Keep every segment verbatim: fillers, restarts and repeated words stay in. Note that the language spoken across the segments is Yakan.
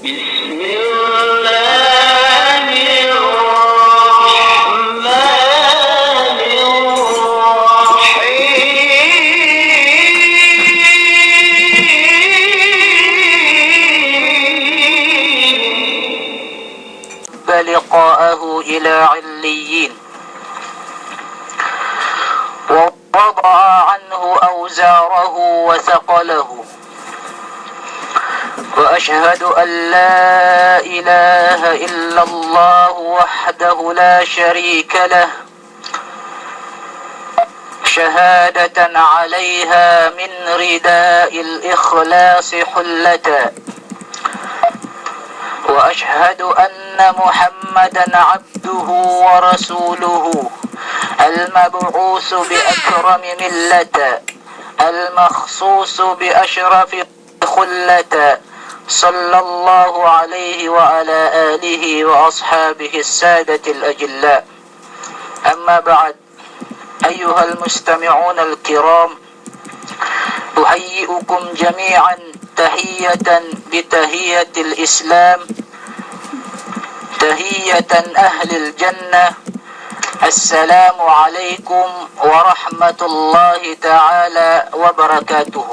بسم الله الرحمن الرحيم. لقاءه إلى عليين. ووضع عنه أوزاره وثقله. وأشهد أن لا إله إلا الله وحده لا شريك له، شهادة عليها من رداء الإخلاص حلة. وأشهد أن محمدا عبده ورسوله المبعوث بأكرم ملة المخصوص بأشرف خلة، صلى الله عليه وعلى آله وأصحابه السادة الأجلاء. أما بعد، أيها المستمعون الكرام، أحييكم جميعا تحية بتحية الإسلام، تحية أهل الجنة. السلام عليكم ورحمة الله تعالى وبركاته.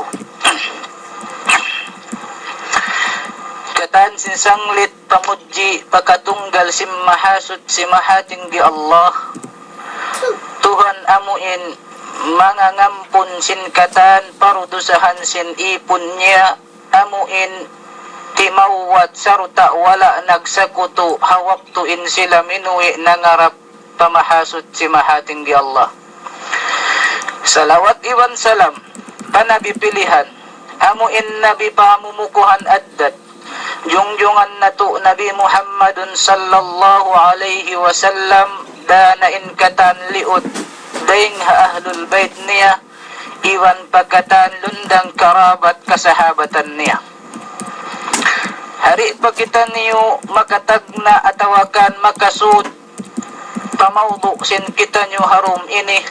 Katan sin sanglit pamudji pakatunggal sin Mahasutsi Mahatinggi Allah, Tuhan amu in mangangampun sin katan parudusahan sin ipun niya, amu in timawwat sarta' wala' nagsakutu ha waktu in sila minuwi' nangarap pa Mahasutsi Mahatinggi Allah. Salawat iban salam pa Nabi pilihan, amu in Nabi pamumukuhan addat, jungjungan natu' Nabi Muhammadun sallallahu alayhi wasallam, dana in katan liud dayng ha ahlul bayt niya, iban pa katan lundang karabat kasahabatan niya. Hari' pa kitaniyu makatagna' atawa kan makasud pa mawdu' sin kitaniyu ha dum ini,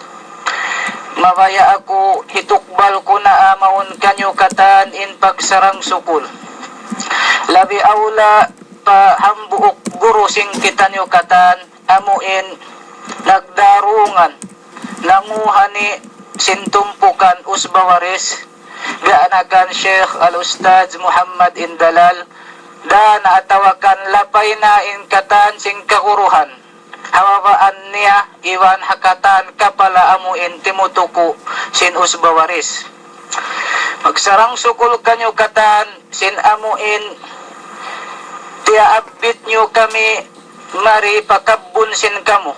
mabaya' aku hitukbal ku na mawn kaniyu katan in pagsarang sukul. Labi awla pa hambuuk guru sin kitaniyu katan, amu in nagdarungan, nanguhani sin tumpukan usba waris, ga' na kan Sheikh Al-Ustadz Muhammad Indalal, dana atawa kan lapay na in katan sin kaguruhan ha babaan niya iban ha katan kapala amu in timutuku' sin usba waris. Magsarang sukul kaniyu katan sin amu in tiyaabbit niyu kami mari pa kabbun sin kamu.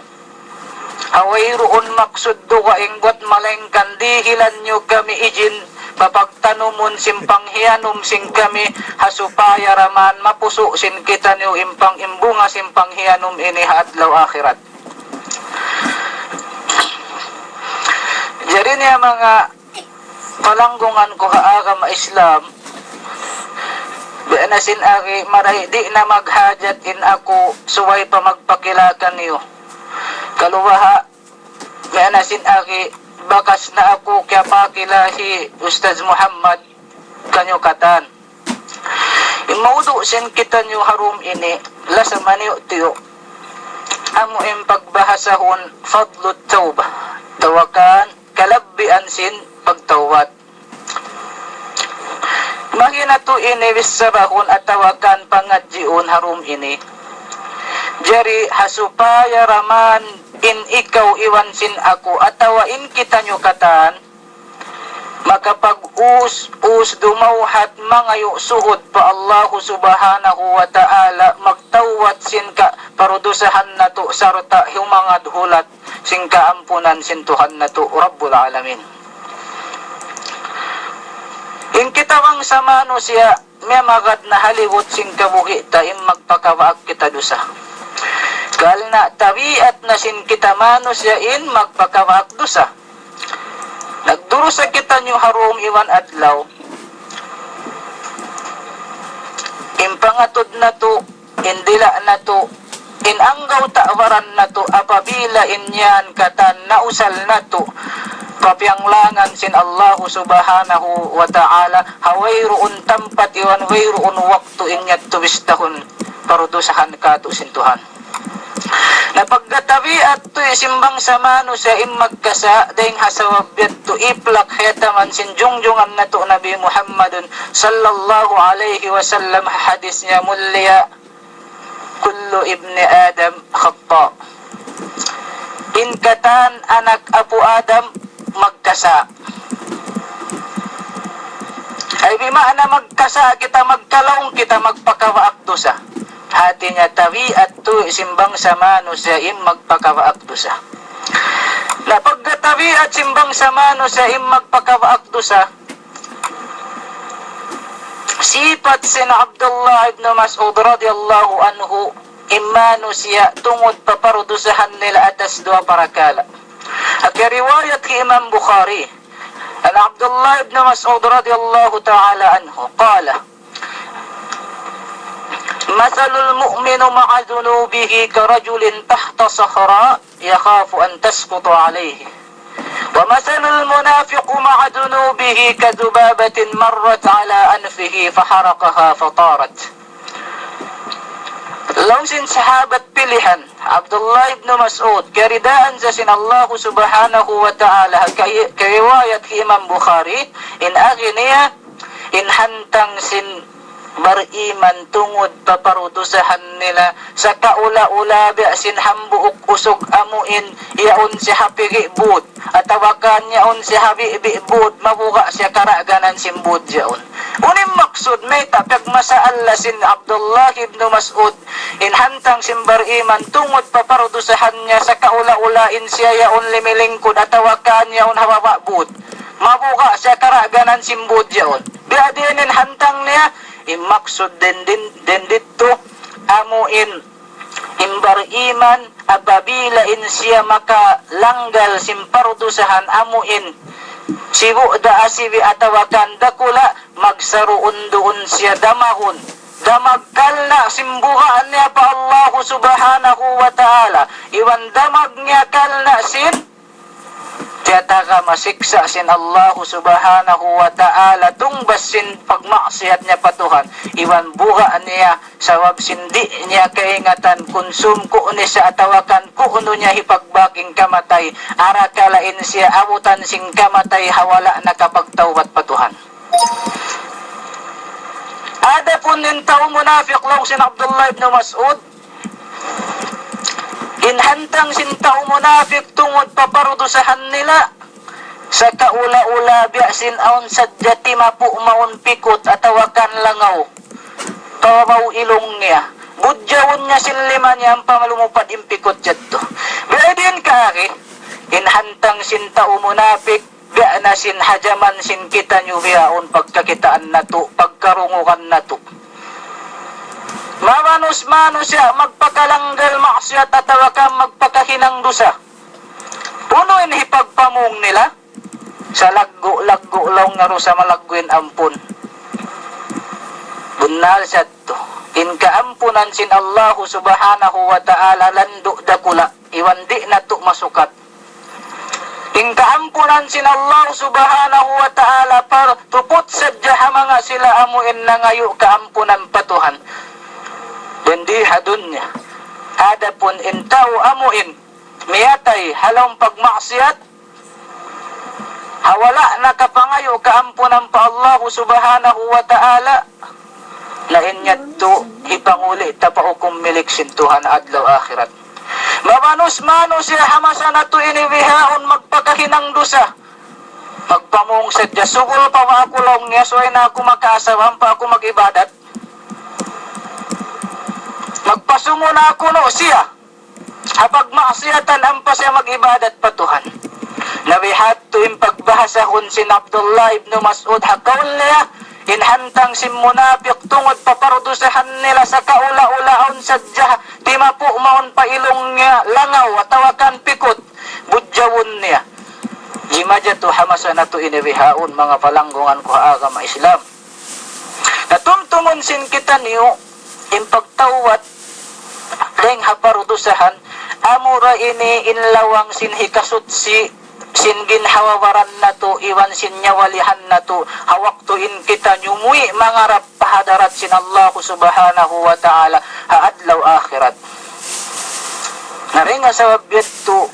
Ha wayruun maksud dugaing buwat malaingkan dihilan niyu kami ijin pa pagtanumun sin panghiyanum sin kami, ha supaya daman mapusu' sin kitaniyu in pang-, in bunga sin panghiyanum ini ha adlaw ahirat. Jadi niya manga palanggungan ku ha agama Islam, biya' na sin agi marahi di' na maghajat in aku subay pa magpakila kaniyu. Kalu baha', biya' na sin agi bakas na aku kiyapakila hi Ustadz Muhammad kaniyu katan. In mawdu' sin kitaniyu ha dum ini, lasa maniyu'-tiyu', amu in pagbahasahun fadlut tawbah, atawa kan kalabbihan sin pagtawbat. Mahinatu' ini bissarahun atawa kan pangadji'un ha dum ini. Jari ha supaya daman in ikaw iban sin aku atawa in kitaniyu katan makapag-us-us dumawhat mangayu' suhud pa Allahu Subhanahu wa Ta'ala, magtawbat sin kaparudusahan natu' sarta' humangad hulat sin kaampunan sin Tuhan natu' Rabbul Alamin. In kita bangsa manusiya' miyamagad na ha libut sin kabuhi' ta in magpakaba'ak kita dusa. Kalna' tabiat na sin kita manusiya' in magpakaba'ak dusa. Nagdurusa kitaniyu ha dum iban adlaw. In pangatud natu', in dila' natu', in anggawta' baran natu', apabila in yan katan nausal natu', papiyanglangan sin Allahu Subhanahu wa Ta'ala, ha wayruun tampat iban wayruun waktu in yadtu bistahun pardusahan katu' sin Tuhan. Na pagga tabiat tuwi' sin bangsa manusiya' in magkasa', dayng ha sabab yadtu iplak hayataman sin jungjungan natu' Nabi Muhammadun sallallahu alayhi wasallam ha hadis niya mulliya, "Kullu ibni Adam khata'." In katan anak apu' Adam magkasa'. Ay bi ma'na magkasa' kita, magkalaung kita, magpakaba'ak dusa. Hati niya tabiat tuwi' sin bangsa manusiya' in magpakaba'ak dusa. Na pagga tabiat sin bangsa manusiya' in magpakaba'ak dusa, sipat sin Abdullah ibn Mas'ud radiyallahu anhu, in manusiya' tungud papardusahan nila atas duwa parakala'. Hangkan riwayat hi Imam Bukhari, an Abdullah ibn Mas'ud radiyallahu ta'ala anhu, qala, "Mathalul mu'minu ma'a dhunubihi ka rajulin tahta sahra yakhafu an tasquta alayhi. Wa mathalul munafiqi ma'a dhunubihi ka dhubabatin marrat ala anfihi faharaqaha fatarat." Laung sin sahabat pilihan, Abdullah ibn Mas'ud, kiyaridaan siya sin Allahu Subhanahu wa Ta'ala, kay-, kariwayat hi Imam Bukhari, in agi niya, in hantang sin bariman tungud papardusahan nila, sakaula-ula biya' sin hambuuk usug amu in yaun siya ha pigi' būd, atawa kan yaun siya ha bibi' būd, mabuga' siya kara'ganan sin būd yaun. Unu in maksud, mayta' piyagmasa'alla sin Abdullah ibn Mas'ud, in hantang sin bariman tungud papardusahan niya sakaula-ula in siya yaun limilingkud atawa kan yaun ha baba' būd, mabuga' siya kara'ganan sin būd yaun. Biya' diin in hantang niya, in maksud diyalem, diyalem didtu, amu in, in bariman, apabila in siya makalanggal sin pardusahan amu in, sibu' da asibi' atawa kan dakula', magsaruun-duun siya damagun. Damag kalna' sin buga' niya pa Allahu Subhanahu wa Ta'ala. Iban damag niya kalna' sin tiyataga masiksa' sin Allahu Subhanahu wa Ta'ala tungbas sin pagmaksiyat niya pa Tuhan. Iban buga' niya sabab sin di' niya kaingatan kunsum ku'ni siya atawa kan ku'nu niya hipagbak in kamatay. Arakala' in siya abutan sin kamatay ha wala' nakapagtawbat pa Tuhan. Adapun in tau munapik, laung sin Abdullah ibn Mas'ud, in hantang sin tau munapik tungud papardusahan nila, sakaula-ula biya' sin awn sadja timapu' mawn pikut atawa kan langaw pa babaw ilung niya, budjawun niya sin lima niya ampa malumupad in pikut yadtu. Biya' diin kari, in hantang sin tau munapik, biya' na sin ha jaman sin kitaniyu bihaun, pagkakitaan natu', pagkarungugan natu'. Mamanus-manus siya magpakalanggal maksiyat atawa kan magpakahinang dusa. Unu in hipagpamung nila? Salaggu'-laggu' laung niya du sa malaggu' in ampun. Bunnal sadtu. In kaampunan sin Allahu Subhanahu wa Ta'ala landu' dakula', iban di' natu' masukat. In kaampunan sin Allah Subhanahu wa Ta'ala par tuput sadja ha manga sila amu in nangayu' kaampunan pa Tuhan dindi ha dunya. Adapun in tau amu in miyatay ha lawm pagmaksiyat, ha wala' nakapangayu' kaampunan pa Allah Subhanahu wa Ta'ala, na in yadtu hipanguli' ta pa hukum milik sin Tuhan adlaw ahirat. Mamanus-manus siya ha masa natu' ini bihaun magpakahinang dusa. Magpamung sadja, sugul pa ba aku laung niya, subay na aku makaasawa ampa aku mag-ibadat. Magpasumu na aku nu siya ha pagmaksiyatan ampa siya mag-ibadat pa Tuhan. Na bihadtu in pagbahasahun sin Abdullah ibnu Mas'ud ha kaul niya, in hantang sin munapik tungud pa pardusahan nila sakaula-ula awn sadja timapu' mawn pa ilung niya langaw atawa kan pikut, budjawun niya. Jimajatu ha masa natu' ini bihaun, manga palanggungan ku ha agama Islam. Na tumtumun sin kitaniyu in pagtawbat dayng ha pardusahan, amura ini in lawang sin hikasutsi sin ginhawa baran natu' iban sin nyawalihan natu', ha waktu in kitaniyu muwi' mangarap pa hadarat sin Allahu Subhanahu wa Ta'ala ha adlaw ahirat. Na dayn ha sabab yadtu,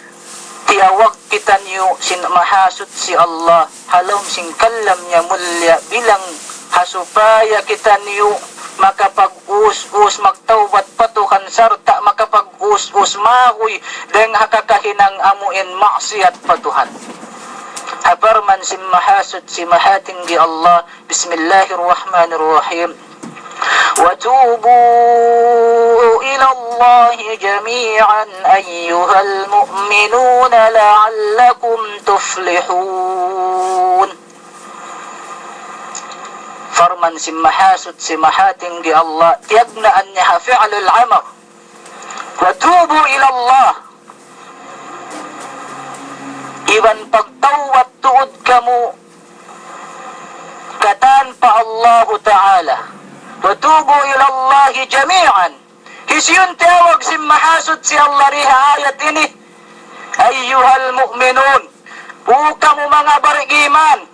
tiyawag kitaniyu sin Mahasutsi Allah ha lawm sin kallam niya mulliya bilang ha supaya kitaniyu makapag-us-us magtawbat pa Tuhan sarta' makapag-us-us maguy dayng ha kakahinang amu in ma'siyat pa Tuhan. Ha parman sin Mahasutsi Mahatinggi Allah, بسم الله الرحمن الرحيم. وتوبوا إلى الله جميعا أيها المؤمنون لعلكم تفلحون. Parman sin Mahasutsi Mahatinggi Allah, tiyagna'an niya ha fi'lul amr. وتوبوا إلى الله. Iban pagtawbat tuud kamu katan pa Allahu Ta'ala. وتوبوا إلى الله جميعا. Hisiyu in tiyawag sin Mahasutsi Allah di ha ayat ini? أيها المؤمنون. O kamu manga bariman.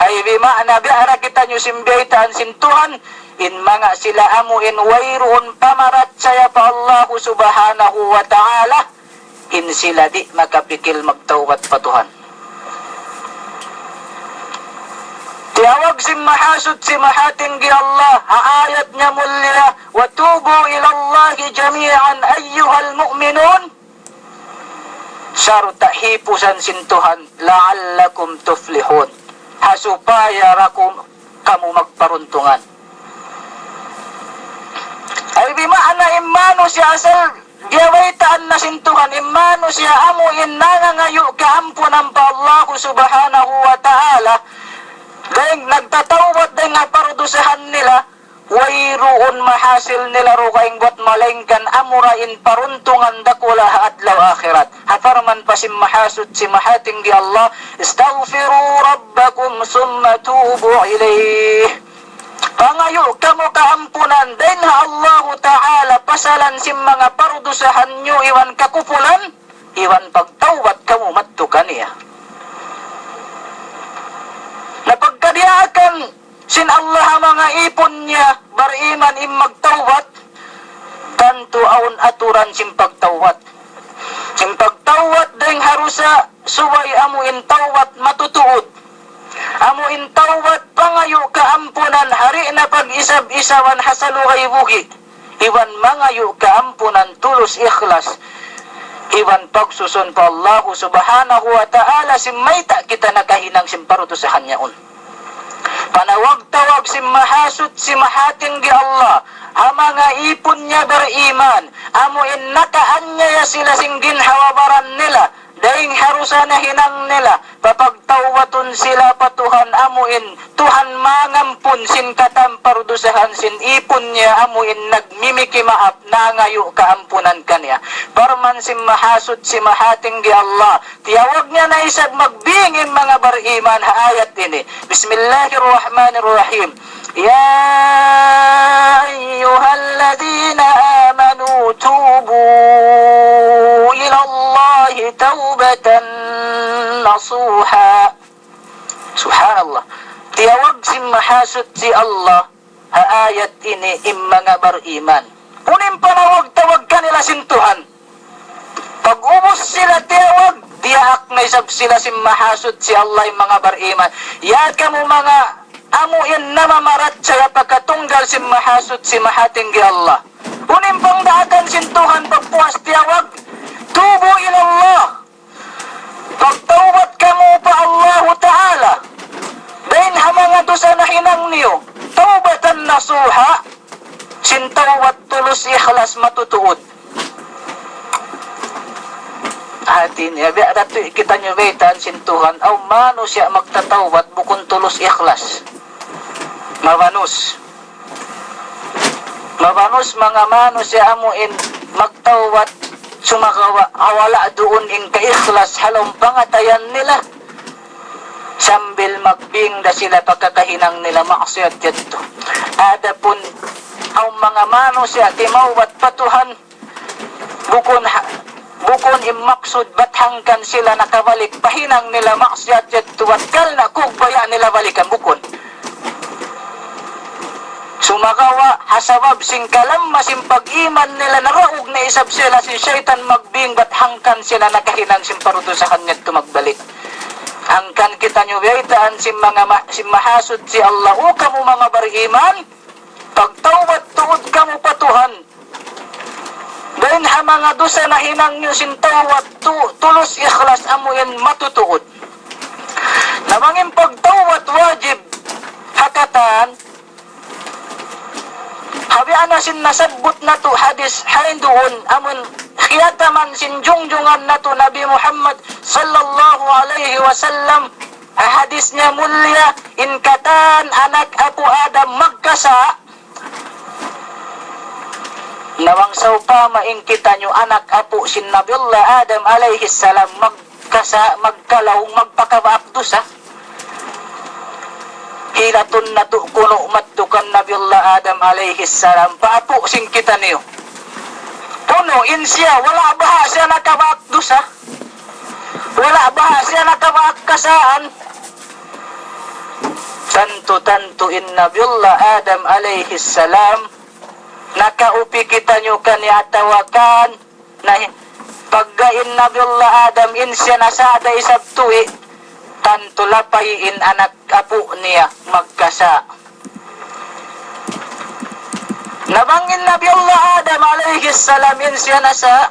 Ay bi ma'na biya' da kitaniyu sin biyaytaan sin Tuhan, in manga sila amu in wayruun pamaratsaya pa Allahu Subhanahu wa Ta'ala, in sila di' makapikil magtawbat pa Tuhan. Tiyawag sin Mahasutsi Mahatinggi Allah ha ayat niya mulliya, وتوبوا إلى الله جميعا أيها المؤمنون. Sarta' hipusan sin Tuhan, لعلكم تفلحون. Ha supaya da ku-, kamu magparuntungan. Ay bi ma'na in manusiya' asal diyabaytaan na sin Tuhan, in manusiya' amu in nangangayu' kaampunan pa Allahu Subhanahu wa Ta'ala, dayng nagtatawbat dayng ha pardusahan nila, wayruun mahasil nila dugaing buwat malaingkan amura in paruntungan dakula' ha adlaw ahirat. Ha parman pa sin Mahasutsi Mahatinggi Allah, استغفروا ربكم ثم توبوا إليه. Pangayu' kamu kaampunan dayng ha Allahu Ta'ala pasalan sin manga pardusahan niyu iban kakupulan, iban pagtawbat kamu madtu kaniya. Na pagkadiyaakan sin Allah ha manga ipun niya bariman in magtawbat, tantu awn aturan sin pagtawbat. Sin pagtawbat dayng ha dusa subay amu in tawbat matutuud. Amu in tawbat pangayu' kaampunan ha di' na pag-isab-isaban ha salugay bugi'. Iban mangayu' kaampunan tulus ikhlas. Iban pagsusun pa Allahu Subhanahu wa Ta'ala sin mayta' kita nakahinang sin pardusahan yaun. Panawag-tawag sin Mahasutsi Mahatinggi Allah ha manga ipun niya bariman, amu in nakaanyaya sila sin ginhawa baran nila, dayng ha dusa nahinang nila, papagtawbatun sila pa Tuhan amu in Tuhan mangampun sin katan pardusahan sin ipun niya amu in nagmimiki maap nangayu' kaampunan kaniya. Parman sin Mahasutsi Mahatinggi Allah, tiyawag niya na isab magbing in manga bariman ha ayat ini. بسم الله الرحمن الرحيم. يا أيها الذين آمنوا توبوا إلى الله توبة نصوحا. Subhanallah. Tiyawag sin Mahasutsi Allah ha ayat ini in manga bariman. Unu in panawag-tawag kanila sin Tuhan? Pag'ubus sila tiyawag, diyaak na isab sila sin Mahasutsi Allah in manga bariman. Ya kamu manga amu in namamaratsaya pakatunggal sin Mahasutsi Mahatinggi Allah. Unu in pangdaakan sin Tuhan pagpuas tiyawag? Tubu ilallah. Pagtawbat kamu pa Allahu Ta'ala. Dayng ha manga dusa nahinang niyu. Tawbatan nasuha. Sin tawbat tulus ikhlas matutuud. Hāti niya, biya' da tu' kitaniyu baytaan sin Tuhan, awn manusiya' magtatawbat bukun tulus ikhlas. Mabanus. Mabanus manga manusiya' amu in magtawbat sumagawa' wala' duun in kaikhlas ha lawm pangatayan nila. Sambil magbing da sila pakakahinang nila ma'siyat yadtu. Adapun awn manga manusiya' timawbat pa Tuhan, bukun ha-, Bukun in maksud bat hangkan sila nakabalik pahinang nila maksiyat yadtu bat kalna' kugbaya' nila balikan, bukun. Sumagawa' ha sabab sin kalamma sin pag-iman nila, naraug na isab sila sin saytan magbing bat hangkan sila nakahinang sin pardusahan yadtu magbalik. Hangkan kitaniyu biyaytaan sin manga ma-, sin Mahasutsi Allah, "O kamu manga bariman, pagtawbat tuud kamu pa Tuhan. Dayn ha manga dusa nahinang niyu sin tawbat tu-, tulus ikhlas amu in matutuud." Na bang in pagtawbat wajib ha katan, ha biya' na sin nasabbut natu' hadis ha induun, amun kiyataman sin jungjungan natu' Nabi Muhammad sallallahu alayhi wasallam, ha hadis niya mulliya, in katan anak apu' Adam magkasa', na bang sawpama in kitaniyu anak apu' sin Nabiyullah Adam alayhis salam magkasa', magkalaung, magpakaba'ak dusa, hilatun natu' kunu' madtu kan Nabiyullah Adam alayhis salam, pa apu' sin kitaniyu. Kunu' in siya, wala' baha' siya nakaba'ak dusa. Wala' baha' siya nakaba'ak kasaan. Tantu-tantu in Nabiyullah Adam alayhis salam, nakaupi kitaniyu kaniya atawa kan, na hi-, pagga in Nabiyullah Adam in siya nasa' da isab tuwi', tantu lapay in anak apu' niya magkasa'. Na bang in Nabiyullah Adam alayhis salam in siya nasa',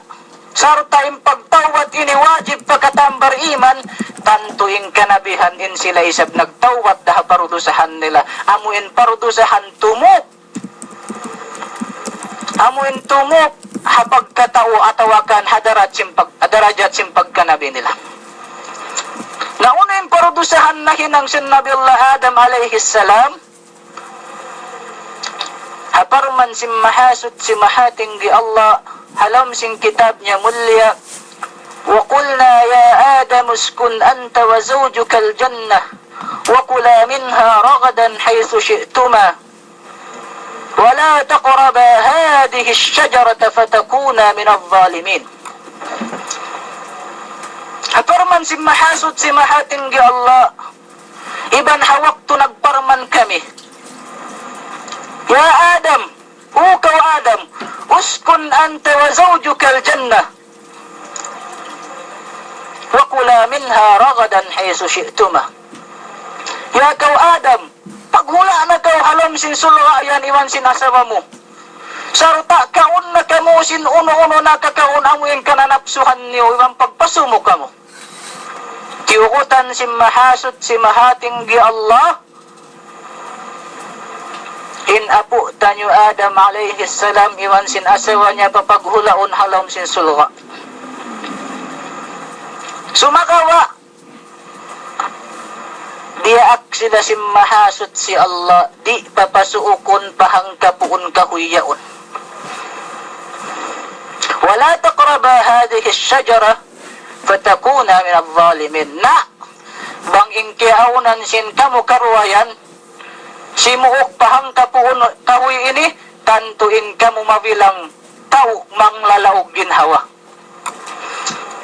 sarta' in pagtawbat ini wajib pa katan bariman, tantu in kanabihan in sila isab nagtawbat da ha pardusahan nila, amu in pardusahan tumuk, amu in tumuk ha pagkata'u atawa kan ha darajat sin pag-, ha darajat sin pagkanabi nila. Na unu in pardusahan nahinang sin Nabiyullah Adam alayhis salam? Ha parman sin Mahasutsi Mahatinggi Allah, ha lawm sin kitab niya mulliya, "وقلنا يا آدم اسكن أنت وزوجك الجنة وكلا منها رغدا حيث شئتما ولا تقربا هذه الشجرة فتكونا من الظالمين." Ha parman sin Mahasutsi Mahatinggi Allah, iban ha waktu nagparman kami, "Ya Adam, O kaw Adam, اسكن أنت وزوجك الجنة وكلا منها رغدا حيث شئتما." Ya kaw Adam, paghula' na kaw ha lawm sin sulga' yan iban sin asawa mu. Sarta' kaun na kamu sin unu-unu na kakaun amu in kananapsuhan niyu iban pagpasumu kamu. Tiyugutan sin Mahasutsi Mahatinggi Allah, in apu' taniyu Adam alayhis salam iban sin asawa niya papaghula'un ha lawm sin sulga'. Sumagawa' diya'ak sila sin Mahasutsi Allah, di' papasuukun pa hangkapu'un kahuy yaun. ولا تقربا هذه الشجرة فتكونا من الظالمين. Na bang in kiyaunan sin kamu karuwa yan simuuk pa hangkapu'un kahuy ini, tantu in kamu mabilang tau manglalaug ginhawa.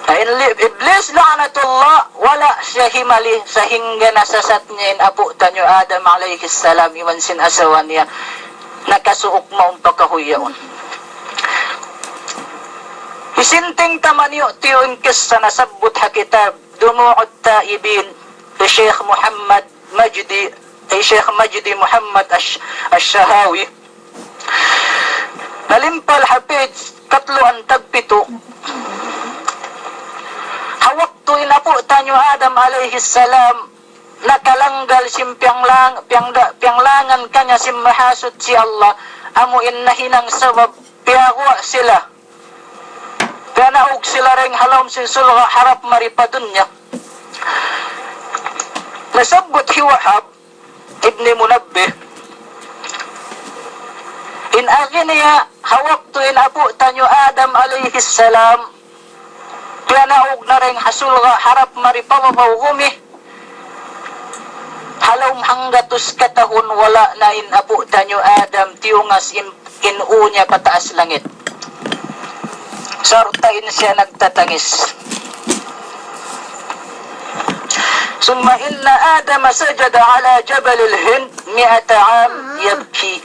Na in li-, Iblis la'natullah, wala' siya himali sahingga nasasat niya in apu' taniyu Adam alayhis salam iban sin asawa niya, nakasuuk mawn pa kahuy yaun. Isinting ta maniyu' tiyu' in kissa nasabbut ha kitab دموع التائبين, hi Sheikh Muhammad Majdi, hi Sheikh Majdi Muhammad Ash-, Ash-Shahawi. Nalimpal ha page katluan tagpitu'. Ha waktu in apu' taniyu Adam alayhis salam nakalanggal sin piyanglang-, piyangda-, piyanglangan kaniya sin Mahasutsi Allah, amu in nahinang sabab piyaguwa' sila, piyanaug sila dayng ha lawm sin sulga' harap mari pa dunya. Nasabbut hi Wahab ibn Munabbih, in agi niya ha waktu in apu' taniyu Adam alayhis salam piyanaug na dayng ha sulga' harap mari pa babaw gumi, ha lawm hanggatus katahun wala' na in apu' taniyu Adam tiyungas in, in u niya pataas langit. sarta' in siya nagtatangis. ثم إن آدم سجد على جبل الهند مائة عام يبكي.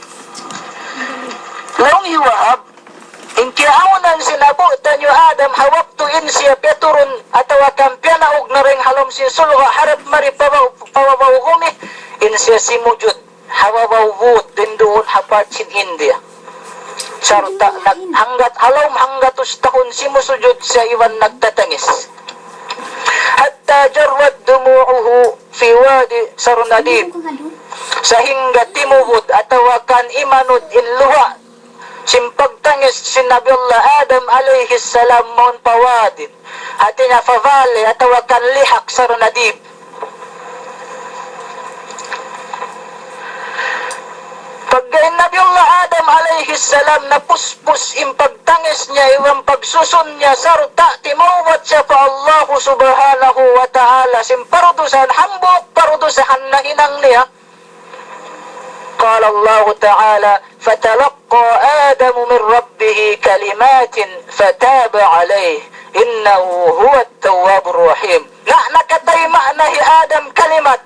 Laung hi Wahab, in kiyaunan sin apu' taniyu Adam ha waktu in siya piyaturun atawa kan piyanaug na dayn ha lawm sin sulga' harap mari pa baw-, pa babaw gumi, in siya simujud ha babaw but, dinduun ha part sin India. Sarta' nag-, hanggat ha lawm hanggatus tahun simusujud siya iban nagtatangis. حتى جرت دموعه في وادي سرنديب. Sahingga timubud atawa kan imanud in luha' sin pagtangis sin Nabi Allah Adam alayhis salam mawn pa wadin. Hāti niya pa vale atawa kan lihak Sarnadib. Pagga in Nabi Allah Adam alayhis salam napuspus in pagtangis niya iban pagsusun niya sarta' timawbat siya pa Allahu Subhanahu wa Ta'ala sin pardusahan, hambuuk pardusahan nahinang niya. قال الله تعالى: فتلقى آدم من ربه كلمات فتاب عليه إنه هو التواب الرحيم. Na, nakatayma' na hi Adam kalimat.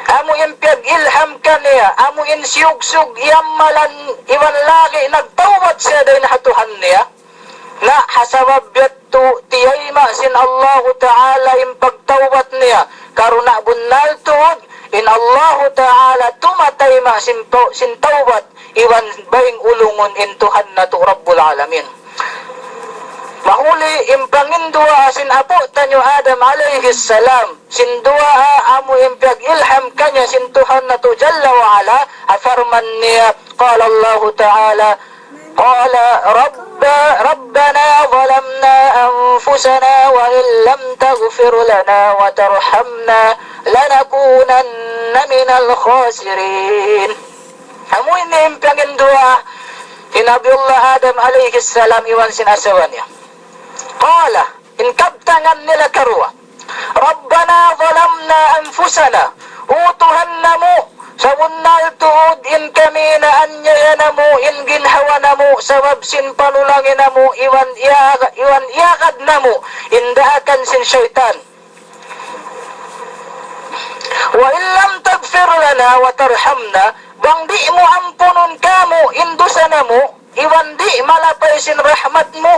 Amu in piyag-ilham kaniya, amu in siyugsug iyammalan iban lagi' nagtawbat siya dayn ha Tuhan niya. Na, ha sabab yadtu tiyayma' sin Allahu Ta'ala in pagtawbat niya, karna' bunnal tuud in Allahu Ta'ala tumatayma' sin taw-, sin tawbat iban bayng ulungun in Tuhan natu' Rabbul Alamin. Mahuli in panginduwaa sin apu' taniyu Adam alayhis salam, sin duwaa amu in piyag-ilham kaniya sin Tuhan natu' Jalla wa Ala, ha parman niya, قال الله تعالى: قال رب-، ربنا ظلمنا أنفسنا وإن لم تغفر لنا وترحمنا لنكونن من الخاسرين. Amu ini in panginduwaa hi Nabi Allah Adam alayhis salam iban sin asawa niya. قال, in kabtangan nila karuwa, ربنا ظلمنا أنفسنا, O Tuhan namu', sabunnal tuud in kami naanyaya namu' in ginhawa namu' sabab sin palulangi namu' iban iya-, iban iyagad namu' in daakan sin saytan. وإن لم تغفر لنا وترحمنا, bang di' mu ampunun kamu' in dusa namu', iban di' malapay sin rahmat mu,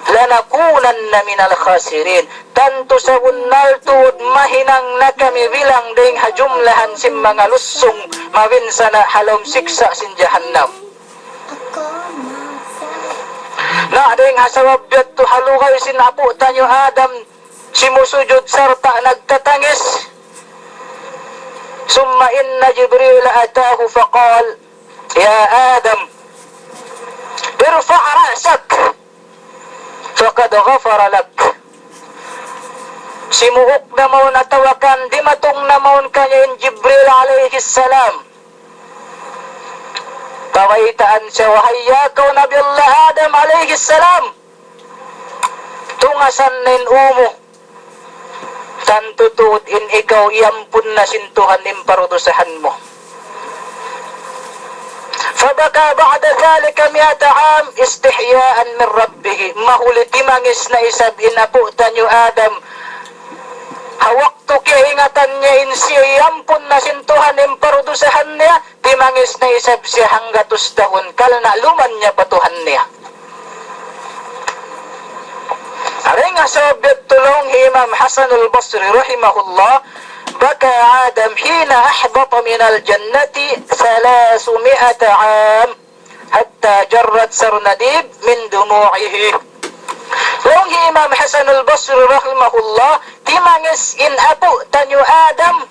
لنكونن من الخاسرين, tantu sabunnal tuud mahinang na kami bilang dayng ha jumlahan sin manga lussung mabinsana' ha lawm siksa' sin jahannam. Na, dayng ha sabab yadtu ha lugay sin apu' taniyu Adam simusujud sarta' nagtatangis. ثم إن جبريل أتاه فقال: يا آدم، ارفع رأسك فقد غفر لك. Simuuk na mawn atawa kan dimatung na mawn kaniya in Jibril alayhis salam. Pabayta'an siya, wahai ya kaw Nabi Allah Adam alayhis salam, tungasan na in ū mu. Tantu tuud in ikaw iyampun na sin Tuhan in pardusahan mu. فبكى بعد ذلك مائة عام استحياء من ربه. Mahuli timangis na isab in apu' taniyu Adam. Ha waktu kiyaingatan niya in siya iyampun na sin Tuhan in pardusahan niya, timangis na isab siya hanggatus tahun, kalna' luman niya pa Tuhan niya. Dayng ha sabab yadtu laung hi Imam Hasanul Basri rahimahullah, بكى آدم حين أهبط من الجنة ثلاثمائة عام حتى جرت سرنديب من دموعه. Laung hi Imam Hasanul Basri rahimahullah, timangis in apu' taniyu Adam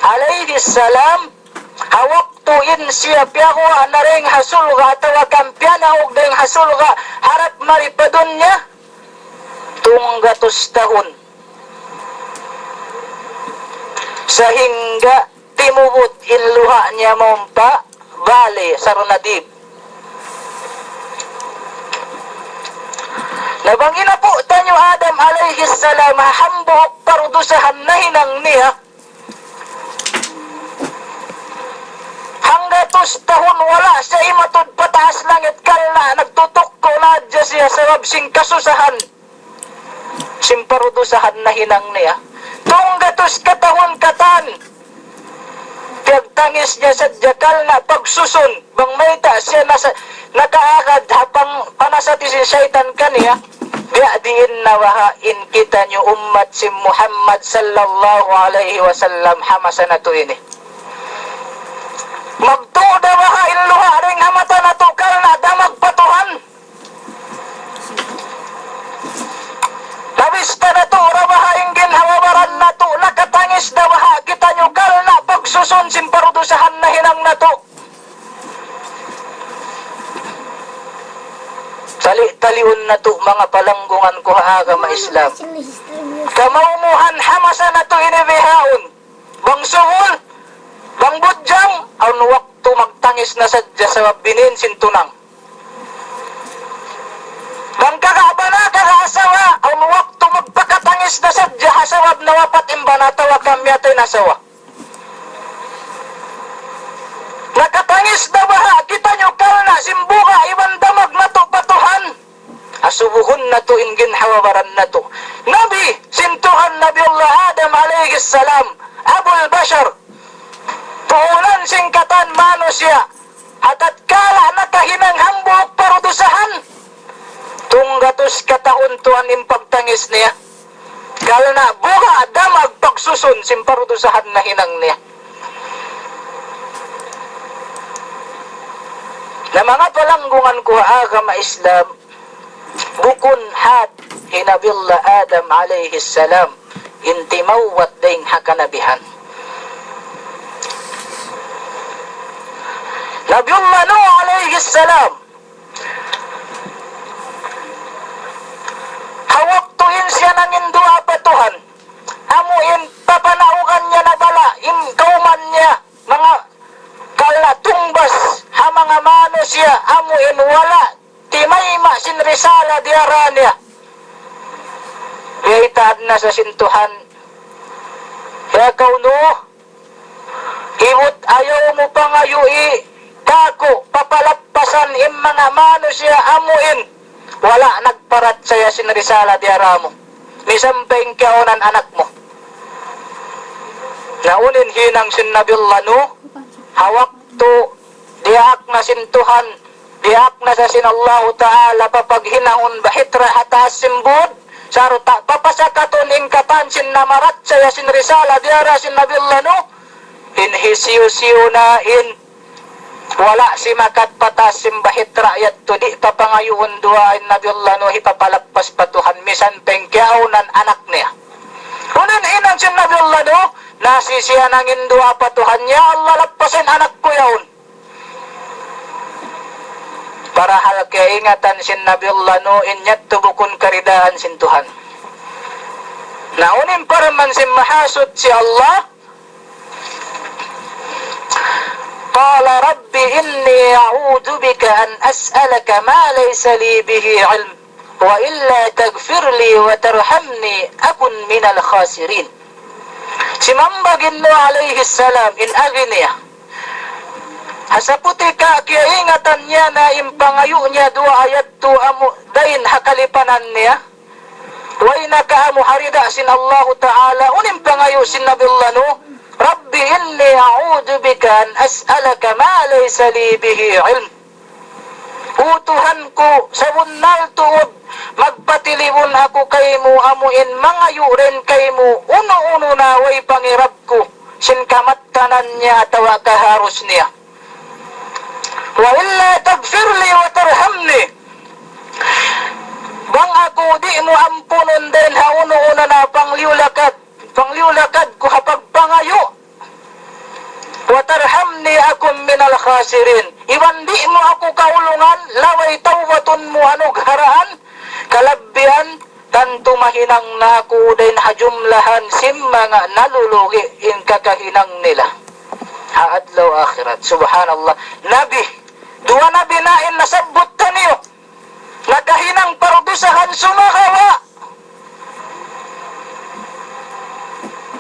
alayhis salam, ha waktu in siya piyaguwa' na dayng ha sulga' atawa kan piyanaug dayng ha sulga' harap mari pa dunya, tunggatus tahun. Sahingga timubud in luha' niya mawn pa bale Sarnadib. Na bang in apu' taniyu Adam alayhis salam, hambuuk pardusahan nahinang niya, hanggatus tahun wala' siya imatud pataas langit, kalna' nagtutukku' na hadja siya sabab sin kasusahan sin pardusahan nahinang niya. Tunggatus katahun katan, piyagtangis niya sadja kalna' pagsusun, bang mayta' siya nasa-, nakaagad ha pang-, panasati sin saytan kaniya, biya' diin na baha' in kitaniyu ummat sin Muhammad sallallahu alayhi wasallam ha masa natu' ini. Magtu'u da baha' in luha' dayn ha mata natu' kalna' damag pa Tuhan. Nabista natu' da baha' in ginhawa-baran natu', nakatangis da baha' kitaniyu kalna' pagsusun sin pardusahan nahinang natu'. Tali-taliun natu' manga palanggungan ku ha agama Islam. Kamaumuhan ha masa natu' ini bihaun. Bang suhul, bang budjang, awn waktu magtangis na sadja sabab binin sin tunang. Bang kaga' bana, kaga' asawa, awn waktu magpakatangis na sadja ha sabab nawapat in bana atawa kamiyatay in asawa. Nakatangis da baha' kitaniyu kalna' sin buga' iban damag natu' pa Tuhan. Asubuhun natu' in ginhawa-baran natu'. Nabi sin Tuhan, Nabiullah Adam alayhis salam, Abul Bashar, tuunan sin katan manusiya', ha tatkala nakahinang hambuuk pardusahan, tunggatus katahun tuwan in pagtangis niya. Kalna' buga' damag pagsusun sin pardusahan nahinang niya. Na manga palanggungan ku ha agama Islam, bukun hat hi Nabiullah Adam alayhis salam in timawbat dayn ha kanabihan. Nabiullah Nuh alayhis salam, ha waktu in siya nangindu'a pa Tuhan, amu in papanaugan niya na bala' in kawman niya, manga kalna' tungbas ha manga manusiya', amu in wala' timayma' sin risala diyara niya. Biyaytaan na sa sin Tuhan, "Ya kaw Nuh, ibut ayaw mu pangayu'i kāku' papalappasan in manga manusiya' amu in wala' nagparatsaya sin risala diyara mu, misan pa in kiyaunan anak mu." Na unu in hinang sin Nabiullah Nuh, ha waktu diyahak na sin Tuhan, diyahak na sa sin Allahu Ta'ala papaghinangun bahitra' ha taas sin bud, sarta' papasakatun in katan sin namaratsaya sin risala diyara sin Nabiullah Nuh, in hisiyu-siyu na in wala' simakat pa taas sin bahitra' yadtu, di' papangayu'un duwaa in Nabiullah Nuh hipapalappas pa Tuhan, misan pa in kiyaunan anak niya. Unu in hinang sin Nabiullah Nuh, na si siya nanginduwaa pa Tuhan, "Ya Allah, lappasin anak ku yaun." Parahal kaingatan sin Nabiullah Nuh in yadtu bukun karidaan sin Tuhan. Na unu in parman sin Mahasutsi Allah, قال رب إني أعوذ بك أن أسألك ما ليس لي به علم وإلا تغفر لي وترحمني أكن من الخاسرين. Simambag in Nuh alayhis salam in agi niya. Ha saputi ka kiyaingatan niya na in pangayu' niya duwaa yadtu amu dayn ha kalipanan niya. Way na ka'amu ha rida sin Allahu Ta'ala, unu in pangayu' sin Nabiullah Nuh, رب إني أعوذ بك أن أسألك ما ليس لي به علم. O Tuhan ku, sabunnal tuud, magpatilibun aku kaymu amu in mangayu' dayn kaymu unu-unu na way pangirab ku, sin kamattanan niya atawa kaharus niya. وإلا تغفر لي وترحمني. Bang aku di' mu ampunun dayn ha unu-unu na pangliyu lakad, pangliyu lakad ku ha pagpangayu'. وترحمني أكن من الخاسرين. Iban di' mu aku kaulungan, laway tawbatun mu anugharaan, kalabbihan, tantu mahinang na aku dayn ha jumlahan sin manga nalulugi' in kakahinang nila ha adlaw akhirat. Subhanallah. Nabi, duwa nabi na in nasabbut taniyu, nakahinang pardusahan sumagawa'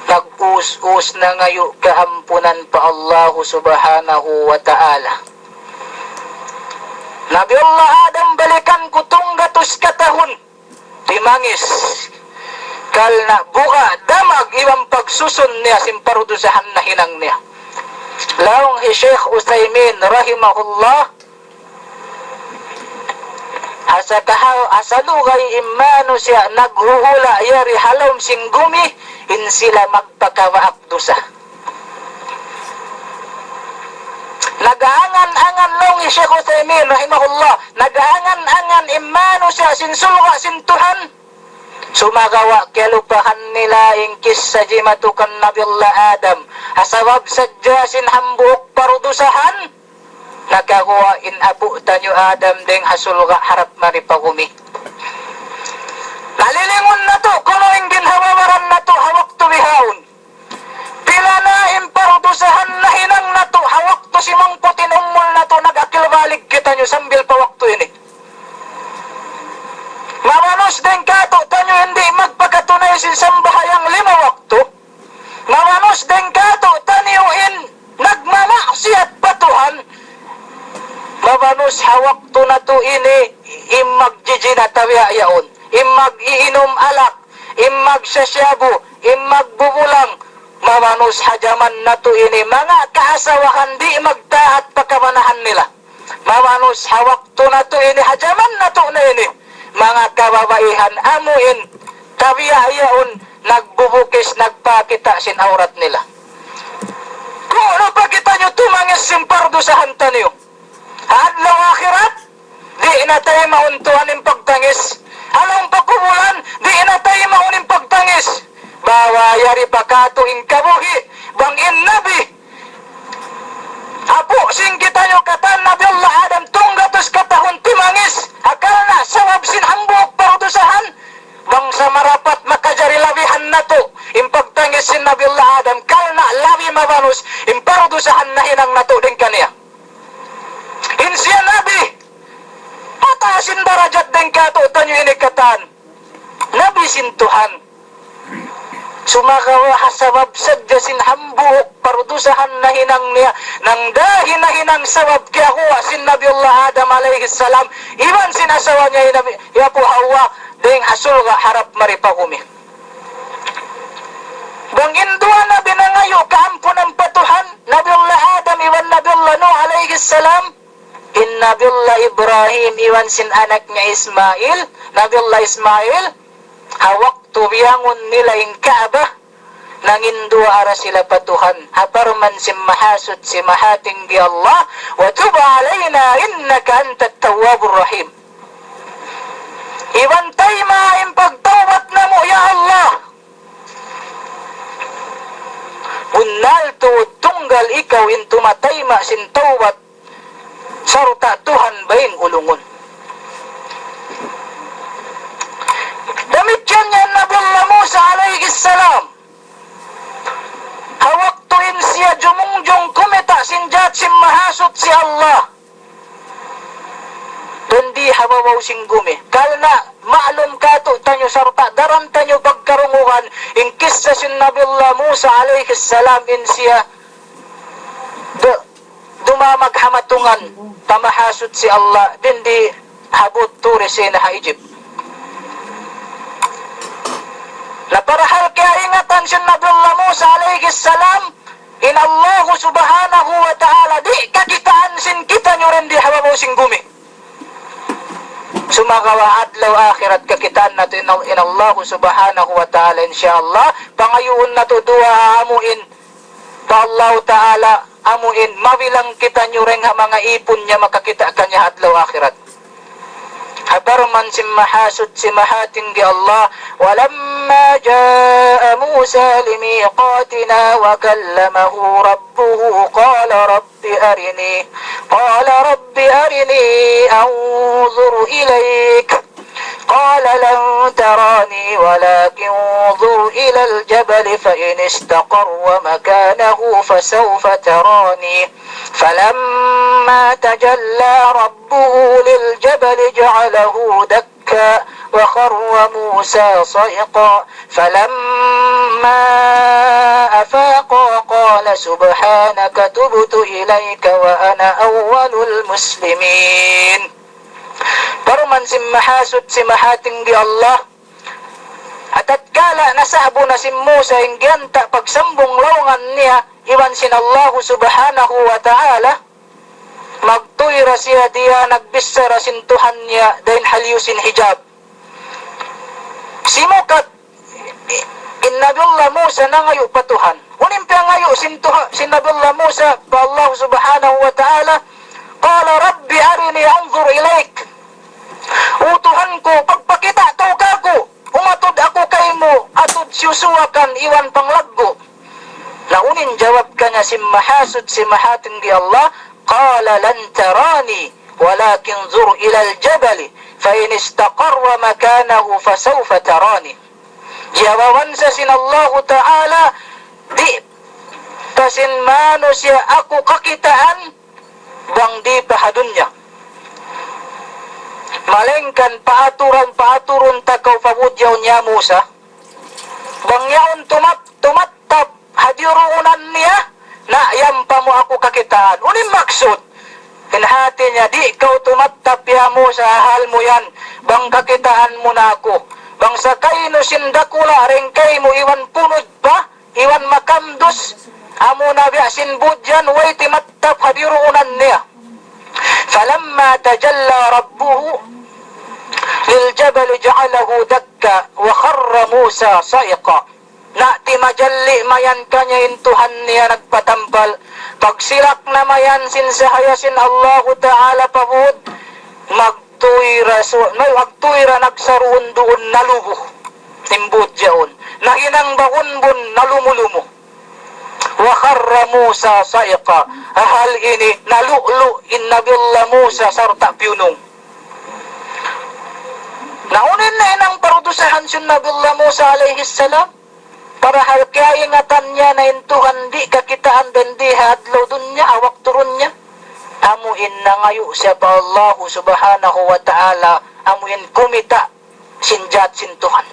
nag-us-us nangayu' kaampunan pa Allahu Subhanahu wa Ta'ala. Nabi Allah Adam, balikan ku, tungga tu katahun timangis. Kalna' buga' damag iban pagsusun niya sin pardusahan nahinang niya. Laung hi Sheikh Uthaymin rahimahullah, ha sakaha-, ha salugay in manusiya' naghuhula' yari ha lawm sin gumi, in sila magpakaba'ak dusa. Nag-angan-angan, laung hi Sheikh Uthaymin rahimahullah, nag-angan-angan in manusiya' sin sulga' sin Tuhan. Sumagawa' kiyalupahan nila in kissa jimatukan Nabi Allah Adam. Ha sabab sadja sin hambuuk pardusahan, nakaguwa' in apu' taniyu Adam dayng ha sulga' harap mari pa gumi. Nalilingun natu' kunu' in ginhawa-baran natu' ha waktu bihaun. Pila na in pardusahan nahinang natu' ha waktu simangput in umul natu', nag-akil balig kitaniyu sambil pa waktu ini. Mabanus dayng katu' taniyu in di' magpakatunay sin sambahayang lima waktu. Mabanus dayng katu' taniyu in nagmamaksiyat pa Tuhan. Mabanus ha waktu natu' ini in magjijina tabiya' yaun, in mag-iinum alak, in magsasyabu, in magbubulang. Mabanus ha jaman natu' ini manga kaasawahan di' magta'at pa kamanahan nila. Mabanus ha waktu natu' ini, ha jaman natu' na ini, manga kababaihan amu in tabiya' yaun nagbubukis, nagpakita' sin awrat nila. Ku'nu pa kitaniyu tumangis sin pardusahan taniyu? Ha adlaw ahirat, di' na taymaun Tuhan in pagtangis. Ha lawm pakubulan, di' na taymaun in pagtangis. Bawa yari pa katu' in kabuhi', bang in nabi, apu' sin kitaniyu katan Nabi Allah Adam, tunggatus katahun timangis, ha kalna' sabab sin hambuuk pardusahan. Bang sa marapat makajari labihan natu' in pagtangis sin Nabi Allah Adam, kalna' labi mabanus in pardusahan nahinang natu' dayng kaniya. In siya nabi, mataas in darajat dayng katu' taniyu ini katan. Nabi sin Tuhan. Sumagawa' ha sabab sadja sin hambuuk pardusahan nahinang niya, nangdahi nahinang sabab kiyaguwa' sin Nabi Allah Adam alayhis salam iban sin asawa niya hi Nabi, hi Apu' Hawa, dayng ha sulga' harap mari pa gumi. Bang in duwa nabi nangayu' kaampunan pa Tuhan, Nabi Allah Adam iban Nabi Allah Nuh alayhis salam, in Nabi Allah Ibrahim iban sin anak niya Ismail, Nabi Allah Ismail, ha waktu biyangun nila in Ka'bah, nanginduwa'a da sila pa Tuhan, ha parman sin Mahasutsi Mahatinggi Allah, "Wa tub alayna innaka antat tawwabur rahim." Iban tayma'a in pagtawbat namu', ya Allah. Bunnal tuud tunggal ikaw in tumatayma' sin tawbat sarta' Tuhan baying ulungun. Damikkiyan niya Nabi Allah Musa alayhis salam. Ha waktu in siya jumungjung kumita' sin jat sin Mahasutsi Allah. Dindi ha babaw sin gumi. Kalna' ma'lum katu' taniyu sarta' daran taniyu pagkarungugan in kissa sin Nabi Allah Musa alayhis salam in siya de dumamag ha matungan pa Mahasutsi Allah, dindi ha but Turi Sina ha Egypt. Na parhal kiyaingatan sin Nabi Allah Musa alayhis salam in Allahu Subhanahu wa Ta'ala, di' kakitaan sin kitaniyu dindi ha babaw sin gumi. Sumagawa' adlaw ahirat kakitaan natu' in, in Allahu Subhanahu wa Ta'ala, insya Allah, pangayuun natu' duwaa amu in pa Allahu Ta'ala, amu in mabilang kitaniyu dayng ha manga ipun niya makakita' kaniya ha adlaw ahirat. Ha parman sin Mahasutsi Mahatinggi Allah, "Walamma ja'a Musa limiqatina wa kallamahu rabbuhu qala rabbi arini, qala rabbi arini anzur ilayk." قال لن تراني ولكن انظر إلى الجبل فإن استقر مكانه فسوف تراني. فلما تجلى ربه للجبل جعله دكا وخر موسى صعقا. فلما أفاقا قال سبحانك تبت إليك وأنا أول المسلمين. Parman sin Mahasutsi Mahatinggi Allah, tatkala nasa'bu na sin Musa in giyanta' pagsambung laungan niya iban sin Allahu Subhanahu wa Ta'ala, magtuy ra siya diya nagbissara sin Tuhan niya dayn ha liyu sin hijab. Simukat in Nabiullah Musa nangayu' pa Tuhan. Unu in piyangayu' sin Tuha-, sin Nabiullah Musa pa Allah Subhanahu wa Ta'ala, qala, "Rabbi arini anzur ilaik." "O Tuhan ku, pagpakita' kew kāku', umatud aku kaymu atud siyusuwakan iban panglaggu'." Na unu in jawab kaniya sin Mahasutsi Mahatinggi Allah, qala, "Lan tarani, walakin zur ilal jabali, fa in istaqarra makanahu fasawfa tarani." Jawaban sa sin Allahu Ta'ala, "Di' pa sin manusiya' aku kakitaan bang di' pa ha dunya. Malayngkan paaturan, paaturun ta kew pa budjun ya Musa. Bang yaun tumat-, tumattap ha diyuruunan niya, na yampa mu aku kakitaan." Unu in maksud? In hāti niya, "Di' kew tumattap ya Musa ha hāl mu yan, bang kakitaan mu na aku. Bang sakaynu sin dakula' dayn kaymu iban punud pa, iban makamdus, amu na biya' sin budjan, way timattap ha diyuruunan niya." Falamma tajalla rabbuhu lil jabali ja'alahu dakka wa kharra Musa sa'iqa. Na timajalli' mayan kaniya in Tuhan niya nagpatampal. Pagsilak na mayan sin sahaya sin Allahu Ta'ala pa būd, magtuy ra su-, magtuy ra nagsaruun-duun nalubu in budjaun. Nahinang baunbun, nalumu-lumu. Wa kharra Musa sa'iqa. Ha hāl ini nalu'lu' in Nabiullah Musa sarta' piyunung. Na unu in nahinang pardusahan sin Nabiullah Musa alayhis salam? Parahal kaingatan niya na in Tuhan di' kakitaan dayn di ha adlaw dunya, ha waktu dunya. Amu in nangayu' siya pa Allahu Subhanahu wa Ta'ala, amu in kumita' sin jat sin Tuhan.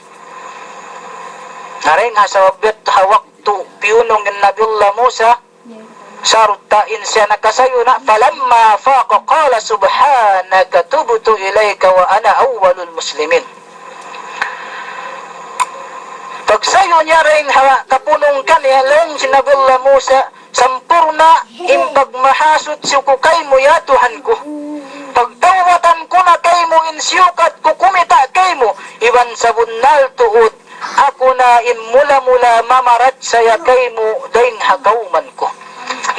Na dayn ha sabab yadtu ha waktu piyunung in Nabiullah Musa, sarta' in siya nakasayu na, falamma afaqa qala subhanaka tubtu ilayka wa ana awwalul muslimin. Pagsayu niya dayn ha kapunung kaniya, laung sin Nabiullah Musa, sampurna' in pagmahasutsi ku kaymu ya Tuhan ku. Pagtawbatan ku na kaymu in siyukat ku kumita' kaymu, iban sabunnal tuud aku na in mula-mula mamaratsaya kaymu dayn ha kawman ku.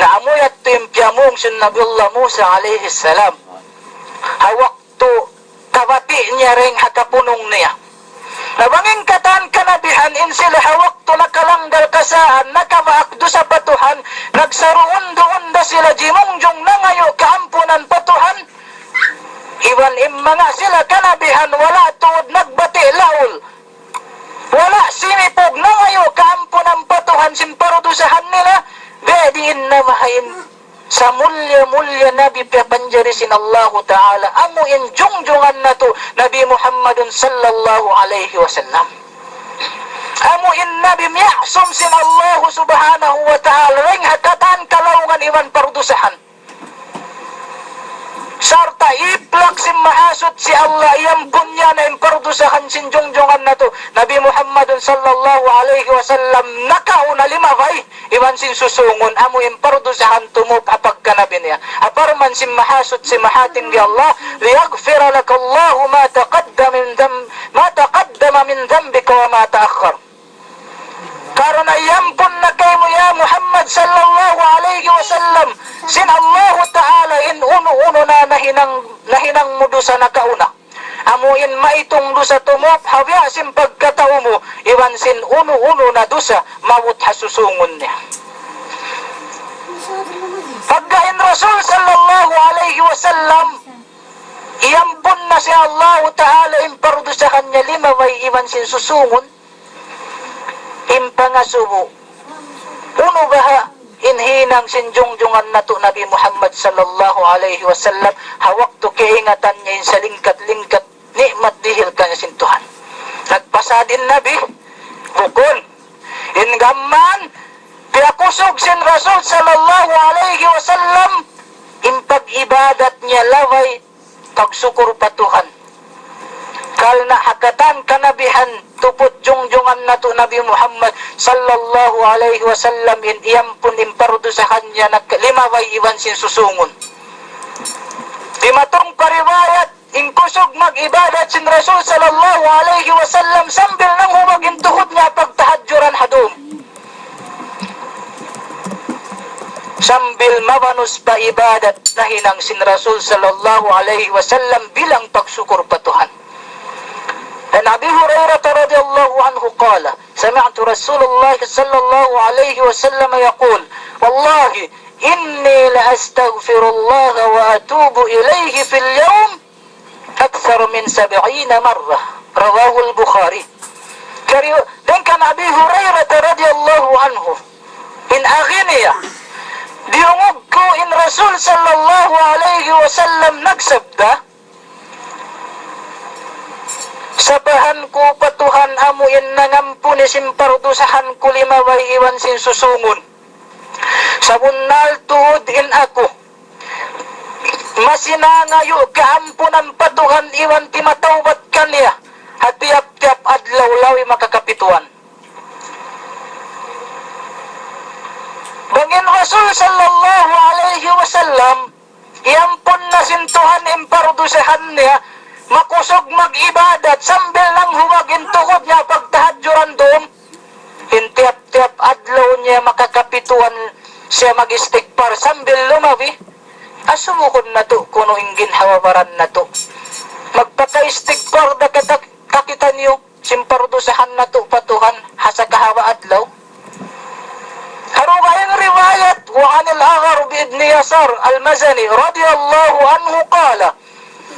Na amu yadtu in piyamung sin Nabiullah Musa alayhis salam ha waktu kabati' niya dayn ha kapunung niya. Na bang in katan kanabihan in sila ha waktu nakalanggal kasaan, nakaba'ak dusa pa Tuhan, nagsaruun-duun da sila jimungjung nangayu' kaampunan pa Tuhan. Iban in manga sila kanabihan wala' tuud nagbati' laul, wala' sinipug nangayu' kaampunan pa Tuhan sin pardusahan nila, be' diin na mahain samulliya-mulliya nabi piyapanjari sin Allahu Ta'ala, amu in jungjungan natu' Nabi Muhammadun sallallahu alayhi wasallam. Amu in nabi miya'sum sin Allahu Subhanahu wa Ta'ala dayn ha katan kalaungan iban pardusahan. Sarta' iplak sin Mahasutsi Allah, iyampun niya na in pardusahan sin jungjungan natu' Nabi Muhammadun sallallahu alayhi wasallam, nakauna limabay iban sin susungun, amu in pardusahan tumup ha pagkanabi niya. Aparman sin Mahasutsi Mahatinggi Allah, liyaghfira laka Allahu ma taqaddama min dhanb-, ma taqaddama min dhanbika wa ma ta'akhkhar. Karna' iyampun na kaymu ya Muhammad sallallahu alayhi wasallam sin Allahu Ta'ala in unu-unu na nahinang, nahinang mu dusa nakauna. Amu in maitung dusa tumup ha biya' sin pagkatau mu, iban sin unu-unu na dusa maabut ha susungun niya. Pagga in Rasul sallallahu alayhi wasallam, iyampun na sin Allahu Ta'ala in pardusahan niya limabay iban sin susungun, in pangasubu, unu baha' in hinang sin jungjungan natu' Nabi Muhammad sallallahu alayhi wasallam, ha waktu kaingatan niya in salingkat-lingkat ni'mat dihil kaniya sin Tuhan. Nagpasad in Nabi? Bukun. In gamman piyakusug sin Rasul sallallahu alayhi wasallam, in pag-ibadat niya labay pagsukul pa Tuhan. Karna' ha katan kanabihan tuput jungjungan natu' Nabi Muhammad sallallahu alaihi wasallam in iyampun in pardusahan niya nak limabay iban sin susungun. Dimatung pa riwayat, in kusug mag-ibadat sin Rasul sallallahu alaihi wasallam sambil nanghubag in tuhud niya pagtahajjuran ha dum. Sambil mabanus pa ibadat nahinang sin Rasul sallallahu alaihi wasallam bilang pagsukur pa Tuhan. عن أبي هريرة رضي الله عنه قال: سمعت رسول الله صلى الله عليه وسلم يقول: والله إني لأستغفر الله وأتوب إليه في اليوم أكثر من سبعين مرة. رواه البخاري. Kari-, dayn kan Abi Hurairah radiyallahu anhu, in agi niya, diyungug ku in Rasul sallallahu alaihi wasallam nagsabda, sapahan ku pa Tuhan amu in nangampuni sin pardusahan ku limabay iban sin susungun. Sabunnal tuud in aku masi nangayu' kaampunan pa Tuhan iban timatawbat kaniya ha tiyap-tiyap adlaw labi makakapituan. Bang in Rasul sallallahu alaihi wasallam iyampun na sin Tuhan in pardusahan niya, makusug mag-ibadat sambil nanghubag in tuhud niya pagtahajjuran dum, in tiyap-tiyap adlaw niya makakapituan siya mag-istigfar sambil lumabi. Asubukun natu' kunu' in ginhawa baran natu'. Magpaka-istigfar da kata-, ka kitaniyu sin pardusahan natu' pa Tuhan ha sakahaba' adlaw. Ha dugaing riwayat, وعن الأغر بن يسار المزني رضي الله عنه قال: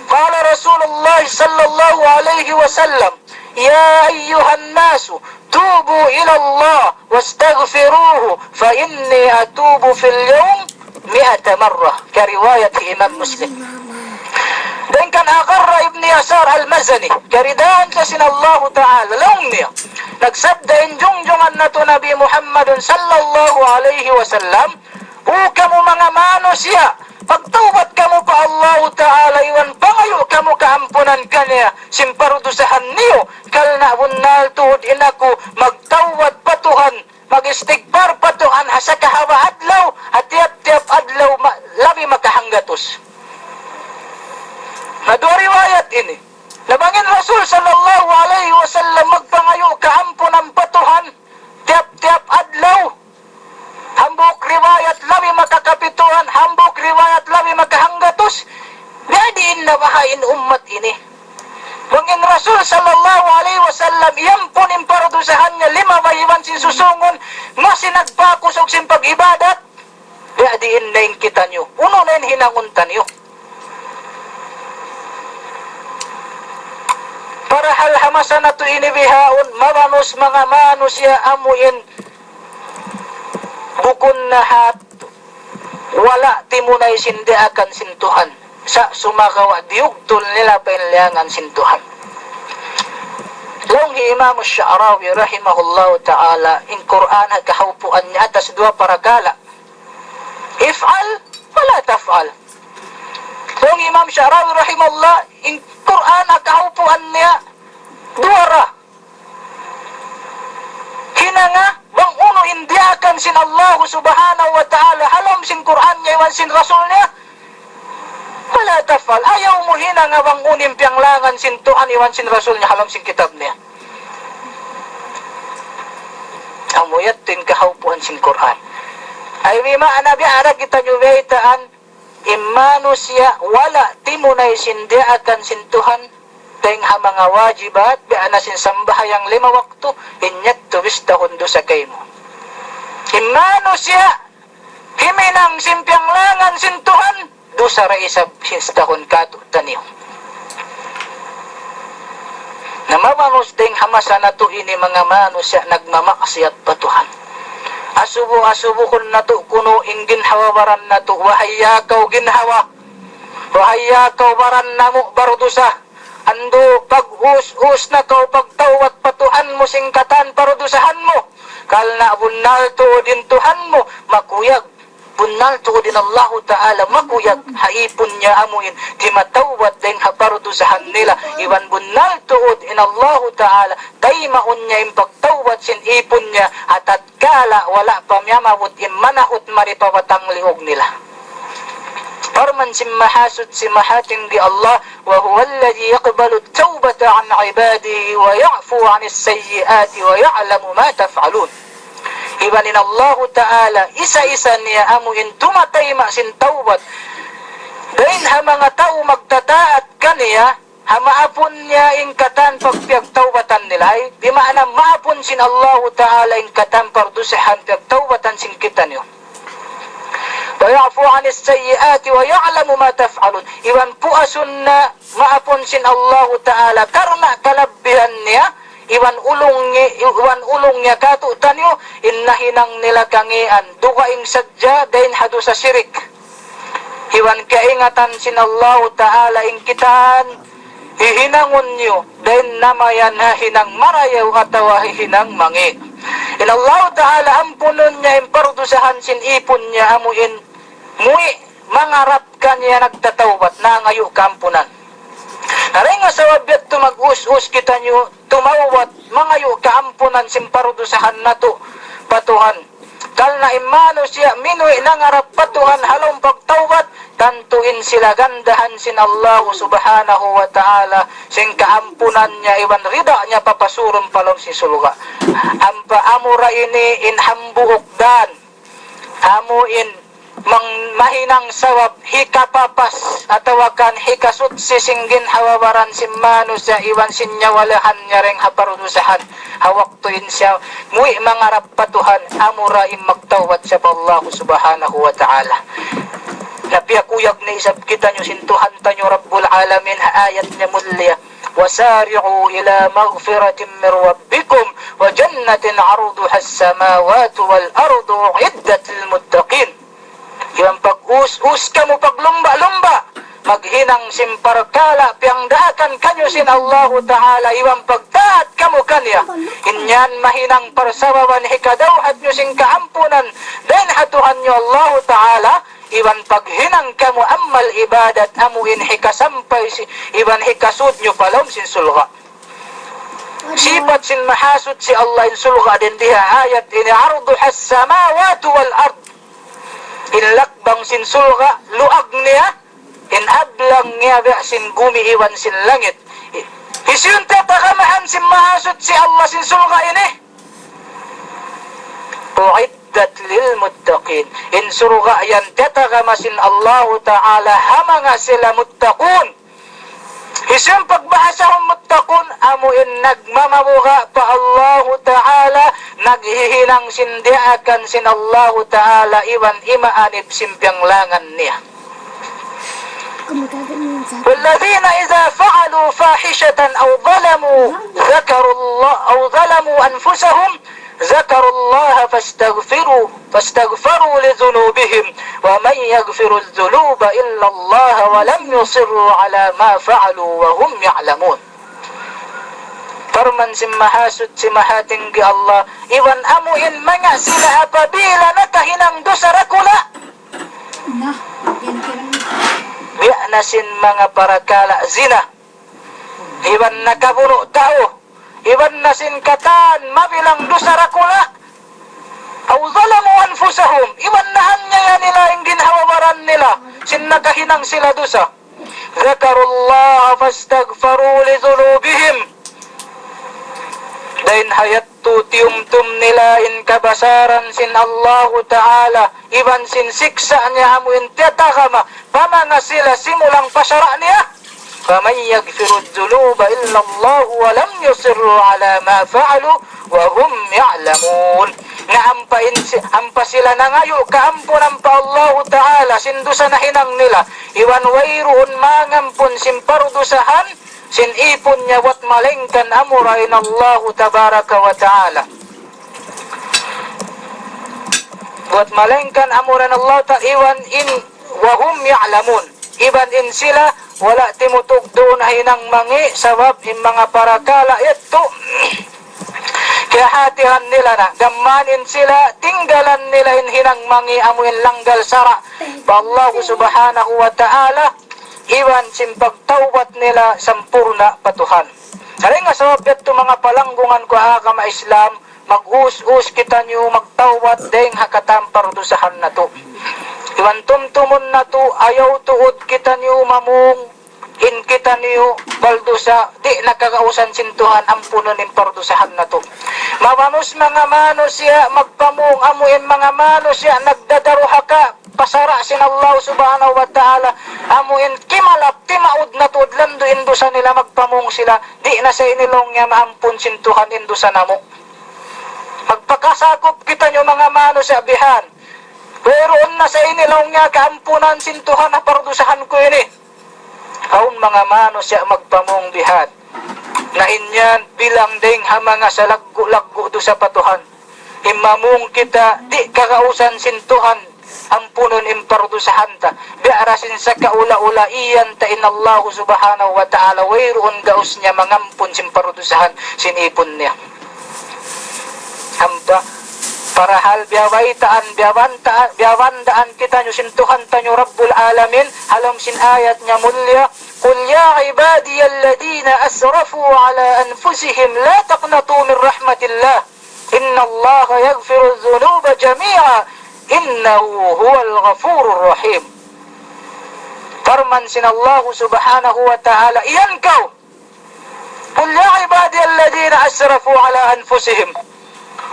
قال رسول الله صلى الله عليه وسلم: يا أيها الناس توبوا إلى الله واستغفروه فإني أتوب في اليوم مائة مرة. Kariwayat Imam Muslim. Dayn kan Agharr ibn Yasar al-Muzani, kiyaridaan siya sin Allahu Ta'ala, laung niya, nagsabda in jungjungan natu' Nabi Muhammadun sallallahu alaihi wasallam, O kamu manga manusiya', pagtawbat kamu pa Allahu Ta'ala iban pangayu' kamu kaampunan kaniya sin pardusahan niyu, kalna' bunnal tuud in aku magtawbat pa Tuhan, mag-istigfar pa Tuhan ha sakahaba' adlaw, ha tiyap-tiyap adlaw ma-, labi makahanggatus. Na duwa riwayat ini. Na bang in Rasul sallallahu alaihi wasallam magpangayu' kaampunan pa Tuhan tiyap-tiyap adlaw, hambuuk riwayat labi makakapituan, hambuuk riwayat labi makahanggatus. Biya' diin na baha' in ummat ini. Bang in Rasul sallallahu alaihi wasallam iyampun in pardusahan niya limabay iban sin susungun, masi nagpakusug sin pag-ibadat. Biya' diin na in kitaniyu. Unu na in hinangun taniyu. Parahal ha masa natu' ini bihaun, mabanus manga manusiya' amu in bukun na hat wala' timunay sin diyaakan sin Tuhan. Sa' sumagawa' diyugtul nila pa in liyangan sin Tuhan. Laung hi Imam Sha'rawi rahimahullahu ta'ala, in Kur'an ha kahaupuan niya atas duwa parakala'. افعل ولا تفعل. Laung Imam Sha'rawi rahimahullah, in Kur'an ha kahaupuan niya duwa ra. Hinanga bang unu in diyaakan sin Allahu Subhanahu wa Ta'ala ha lawm sin Kur'an niya iban sin Rasul niya. ولا تفعل. Ayaw mu hinanga bang unu in piyanglangan sin Tuhan iban sin Rasul niya ha lawm sin kitab niya. Amu yadtu in kahaupuan sin Kur'an. Ay bi ma'ana biya' da kitaniyu biyaytaan, in manusiya' wala' timunay sin diyaakan sin Tuhan, dayng ha manga wajibat, biya' na sin sambahayang lima waktu, in yadtu bistahun dusa kaymu. In manusiya' himinang sin piyanglangan sin Tuhan, dusa da isab bistahun katu' taniyu. Na mabanus dayng ha masa natu' ini manga manusiya' nagmamaksiyat pa Tuhan. Asubu-, asubukun natu' kunu' in ginhawa baran natu', wahaya kaw ginhawa, wahaya kaw baran namu' bardusa. Andu' pag-us-us na kaw pagtawbat pa Tuhan mu sin katan pardusahan mu. Kalna' bunnal tuud in Tuhan mu makuyag. Bunnal tuud in Allahu Ta'ala makuyag ha ipun niya amu in timatawbat dayng ha pardusahan nila. Iban bunnal tuud in Allahu Ta'ala taymaun niya in pagtawbat sin ipun niya ha tatkala wala' pa miyamabut in manahut mari pa batang liyug nila. Parman sin Mahasutsi Mahatinggi Allah, وهو الذي يقبل التوبة عن عباده ويعفو عن السيئات ويعلم ما تفعلون. Iban in Allahu Ta'ala, isa-isa niya amu in tumatayma' sin tawbat. Dayng ha manga tau magtata'at kaniya, ha maapun niya in katan pagpiyagtawbatan nila. Ay, bi ma'ana maapun sin Allahu Ta'ala in katan pardusahan piyagtawbatan sin kitaniyu. ويعفو عن السيئات ويعلم ما تفعلون. Iban puasun na maapun sin Allahu Ta'ala karna' kalabbihan niya, iban ulung ni-, iban ulung niya katu'taniyu, in nahinang nila kangīan, dugaing sadja, dayng ha dusa sirik. Iban kaingatan sin Allahu Ta'ala in katan hihinangun niyu, dayng namayan ha hinang marayaw atawa ha hinang mangī'. In Allahu Ta'ala ampunun niya in pardusahan sin ipun niya amu in muwi' mangarap kaniya nagtatawbat, nangayu' kaampunan. Na dayng ha sabab yadtu mag-us-us kitaniyu tumawbat, mangayu' kaampunan sin pardusahan natu' pa Tuhan. Kalna' in manusiya' minuwi' nangarap pa Tuhan ha lawm pagtawbat, tantu in sila gandahan sin Allahu Subhanahu wa Ta'ala sin kaampunan niya iban rida niya papasurun pa lawm sin sulga'. Ampa amura ini in hambuuk dan amu in mang-, mahinang sabab hikapapas atawa kan hikasutsi sin ginhawa-baran sin manusiya' iban sin nyawalahan niya dayng ha pardusahan. Ha waktu in siya muwi' mangarap pa Tuhan, amura in magtawbat siya pa Allahu Subhanahu wa Ta'ala. Na piyakuyag ne isab kitaniyu sin Tuhan taniyu Rabbul Alamin ha ayat niya mulliya. وسارعوا إلى مغفرة من ربكم وجنة عرضها السماوات والأرض أعدت للمتقين. Iban pag-us-us kamu, paglumba'-lumba', maghinang sin parkala' piyangdaakan kaniyu sin Allahu Ta'ala, iban pagta'at kamu kaniya. In yan mahinang parsababan hikadawhat niyu sin kaampunan dayng ha Tuhan niyu Allahu Ta'ala, iban paghinang kamu amal ibadat amu in hikasampay si-, iban hikasud niyu pa lawm sin sulga'. Sipat sin Mahasutsi Allah in sulga' dindi ha ayat ini, عرضها السماوات والأرض. In lakbang sin sulga', luag niya, in ablang niya biya' sin gumi iban sin langit. Hisiyu in tiyatagamahan sin Mahasutsi Allah sin sulga' ini? أعدت للمتقين. In surga' yan tiyatagama sin Allahu Ta'ala ha manga sila muttaqun. Hisiyu in pagbahasahun muttaqun? Amu in nagmamabuga' pa Allahu Ta'ala, naghihinang sin diyaakan sin Allahu Ta'ala, iban ima'anib sin piyanglangan niya. والذين إذا فعلوا فاحشة أو ظلموا ذكروا الله، أو ظلموا أنفسهم ذكروا الله فاستغفروا، فاستغفروا لذنوبهم ومن يغفر الذنوب إلا الله ولم يصروا على ما فعلوا وهم يعلمون. Parman sin Mahasutsi Mahatinggi Allah, iban amu in manga sila apabila nakahinang dusa dakula'. Biya' na sin manga parakala' zina, iban nakabunu' tau, iban na sin katan mabilang dusa dakula'. أو ظلموا أنفسهم, iban na aniaya nila in ginhawa-baran nila, sin nakahinang sila dusa. ذكروا الله فاستغفروا لذنوبهم. Dayn ha yadtu tiyumtum nila in kabasaran sin Allahu Ta'ala, iban sin siksa' niya amu in tiyatagama pa manga sila simulang pa sara' niya. فمن يغفر الذنوب إلا الله ولم يصروا على ما فعلوا وهم يعلمون. Na ampa in si-, ampa sila nangayu' kaampunan pa Allahu Ta'ala sin dusa nahinang nila, iban wayruun mangampun sin pardusahan sin ipun niya buwat malaingkan amura in Allahu Tabaraka wa Ta'ala. Buwat malaingkan amura in Allahu Ta'ala, iban in وهم يعلمون. Iban in sila wala' timutugduun ha hinang mangi', sabab in manga parakala' yadtu piyahātihan nila na, gammanin sila tinggalan nila in hinang mangi' amu in langgal sara' pa Allahu Subhanahu wa Ta'ala, iban sin pagtawbat nila sampurna' pa Tuhan. Dayn ha sabab yadtu manga palanggungan ku agama Islam, mag-us-us kitaniyu magtawbat dayng ha katan pardusahan natu'. Iban tumtumun natu', ayaw tuud kitaniyu mamung in kitaniyu baldusa, di' na kagausan sin Tuhan ampunun in pardusahan natu'. Mabanus manga manusiya' magpamung, amu in manga manusiya' nagdadaruhaka pa sara' sin Allah Subhanahu wa Ta'ala, amu in kimalap, timaud na tuud landu' in dusa nila, magpamung sila, di' na sa ini laung niya maampun sin Tuhan in dusa namu'. Magpakasakup kitaniyu manga manusiya' bihan. Wayruun na sa ini laung niya kaampunan sin Tuhan ha pardusahan ku ini. Awn manga manusiya' magpamung bihan. Na in yan bilang dayng ha manga salaggu'-laggu' dusa pa Tuhan. In mamung kita, di' kagausan sin Tuhan ampunun in pardusahan ta. Biya' da sin sakaula-ula iyan ta in Allahu Subhanahu wa Ta'ala, wayruun gaus niya mangampun sin pardusahan sin ipun niya. Ampa, parahal biyabayta'an, biyabanta-, biyabanda'an kitaniyu sin Tuhan taniyu Rabbul Alamin, ha lawm sin ayat niya mulliya, قل يا عبادي الذين أسرفوا على أنفسهم لا تقنطوا من رحمة الله إن الله يغفر الذنوب جميعا إنه هو الغفور الرحيم. Parman sin Allahu Subhanahu wa Ta'ala, iyan kaw, قل يا عبادي الذين أسرفوا على أنفسهم.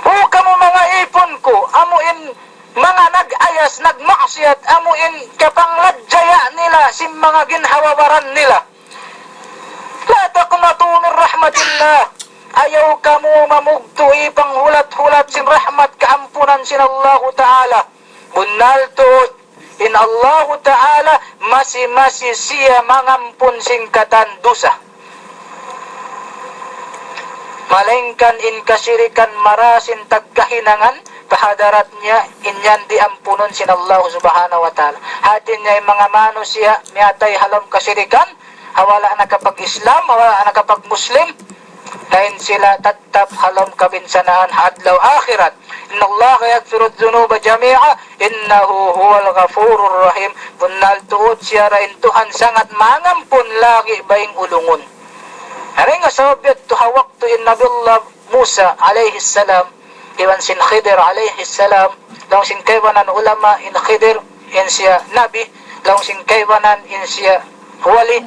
O kamu manga ipun ku, amu in manga nag-ayas, nagmaksiyat, amu in kapangladjaya' nila sin manga ginhawa-baran nila. لا تقنطوا من رحمة الله. Ayaw kamu mamugtu' ipanghulat-hulat sin rahmat kaampunan sin Allahu Ta'ala. Bunnal tuud, in Allahu Ta'ala masi-masi siya mangampun sin katan dusa. Malayngkan in kasirikan marasin tagkahinangan pa hadarat niya, in yan di' ampunun sin Allahu Subhanahu wa Ta'ala. Hāti niya in manga manusiya' miyatay ha lawm kasirikan, ha wala' nakapag-Islam, ha wala' nakapag-Muslim, na in sila tattap ha lawm kabinsanaan ha adlaw ahirat. إن الله يغفر الذنوب جميعا إنه هو الغفور الرحيم. Bunnal tuud siya da in Tuhan sangat mangampun lagi' baying ulungun. Dayn ha sabab yadtu ha waktu in Nabi Allah Musa alayhis salam, iban sin Khidir alayhis salam, laung sin kaibanan ulama in Khidir in siya nabi, laung sin kaibanan in siya wali,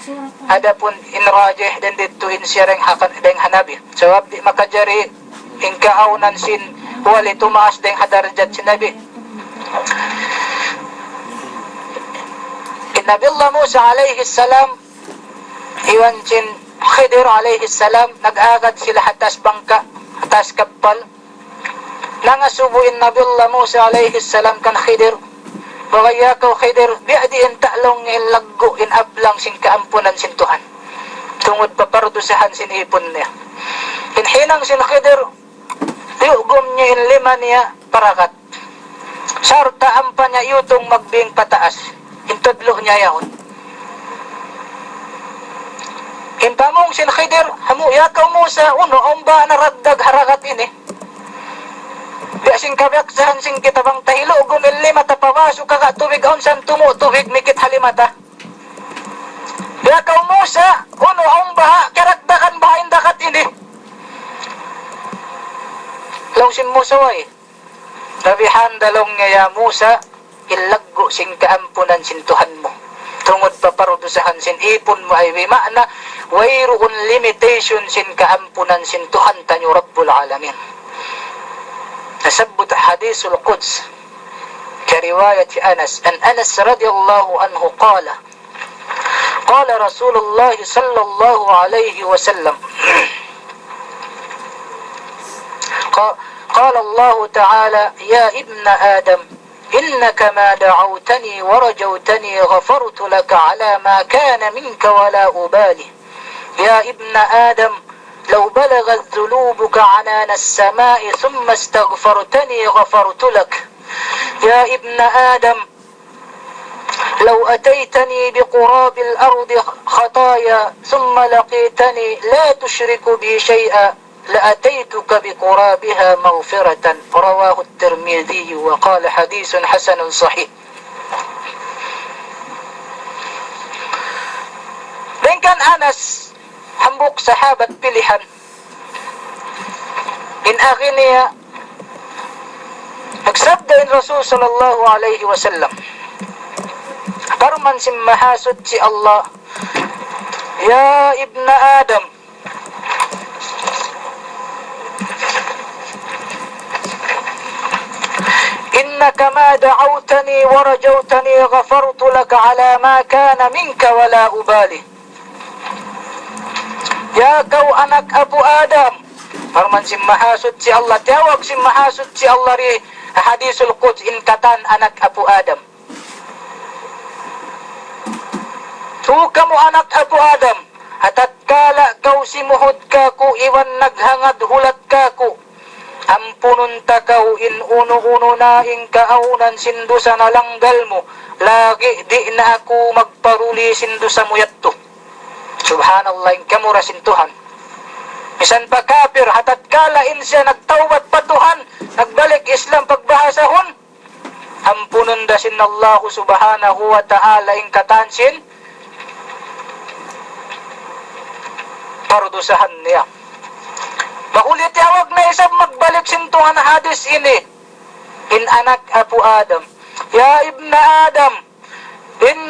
adapun in rajih dayn didtu in siya dayn ha kan-, dayn ha nabi. Sabab di' makajari in kaawnan sin wali tumaas dayn ha darajat sin nabi. In Nabi Allah Musa alayhis salam, iban sin Khidir alayhis salam, nag-agad sila ha taas bangka', ha taas kappal. Nangasubu in Nabi Allah Musa alayhis salam kan Khidir, "Bagay ya kaw Khidir, biya' diin ta' laung in laggu' in ablang sin kaampunan sin Tuhan, tungud pa pardusahan sin ipun niya." In hinang sin Khidir, iyugum niya in lima niya pa ragat. Sarta' ampa niya iyutung magbing pataas in tudlu' niya yaun. In pamung sin Khidir, "Hamu, ya kaw Musa, unu, awn baha' naragdag ha ragat ini? Biya' sin kabiyaksahan sin kita bang ta hilugum in lima ta pabasu kaga' tubig, awn san tumu' tubig mikit ha lima ta. Ya kaw Musa, unu, awn baha' karagdagan baha' in dagat ini?" Laung sin Musa, "Way, tabihan da," laung niya, "ya Musa, in laggu' sin kaampunan sin Tuhan mu, tungud pa pardusahan sin ipun mu, ay bi ma'na wayruun limitation sin kaampunan sin Tuhan taniyu Rabbul Alamin." Nasabbut hadisul Quds, kariwayat Anas, an Anas radiyallahu anhu qala, قال رسول الله صلى الله عليه وسلم، ق-، قال الله تعالى: يا ابن آدم، إنك ما دعوتني ورجوتني غفرت لك على ما كان منك ولا أبالي. يا ابن آدم، لو بلغت ذنوبك عنان السماء ثم استغفرتني غفرت لك. يا ابن آدم، لو أتيتني بقراب الأرض خطايا ثم لقيتني لا تشرك بي شيئا لأتيتك بقرابها مغفرة. رواه الترمذي وقال حديث حسن صحيح. Dengkan Anas, hambuuk sahabat pilihan. In agi niya, nagsabda in Rasul sallallahu alayhi wasallam, parman sin Mahasutsi Allah, يا ابن آدم، إنك ما دعوتني ورجوتني غفرت لك على ما كان منك ولا أبالي. Ya kaw anak apu' Adam, parman sin Mahasutsi Allah, tiyawag sin Mahasutsi Allah di hadisul qudsi in katan anak apu' Adam. Tu kamu anak apu' Adam, ha tatkala kaw simuhud kaku' iban naghangad hulat kaku', ampunun ta kaw in unu-unu na in kaawnan sin dusa nalanggal mu, lagi' di' na aku magparuli sin dusa mu yadtu. Subhanallah, in kamura sin Tuhan. Misan pa kapir, ha tatkala in siya nagtawbat pa Tuhan, nagbalik Islam pagbahasahun, ampunun da sin Allahu Subhanahu wa Ta'ala in katan sin pardusahan niya. Mahuli tiyawag na isab magbalik sin Tuhan hadis ini. In anak apu' Adam. يا ابن آدم، إن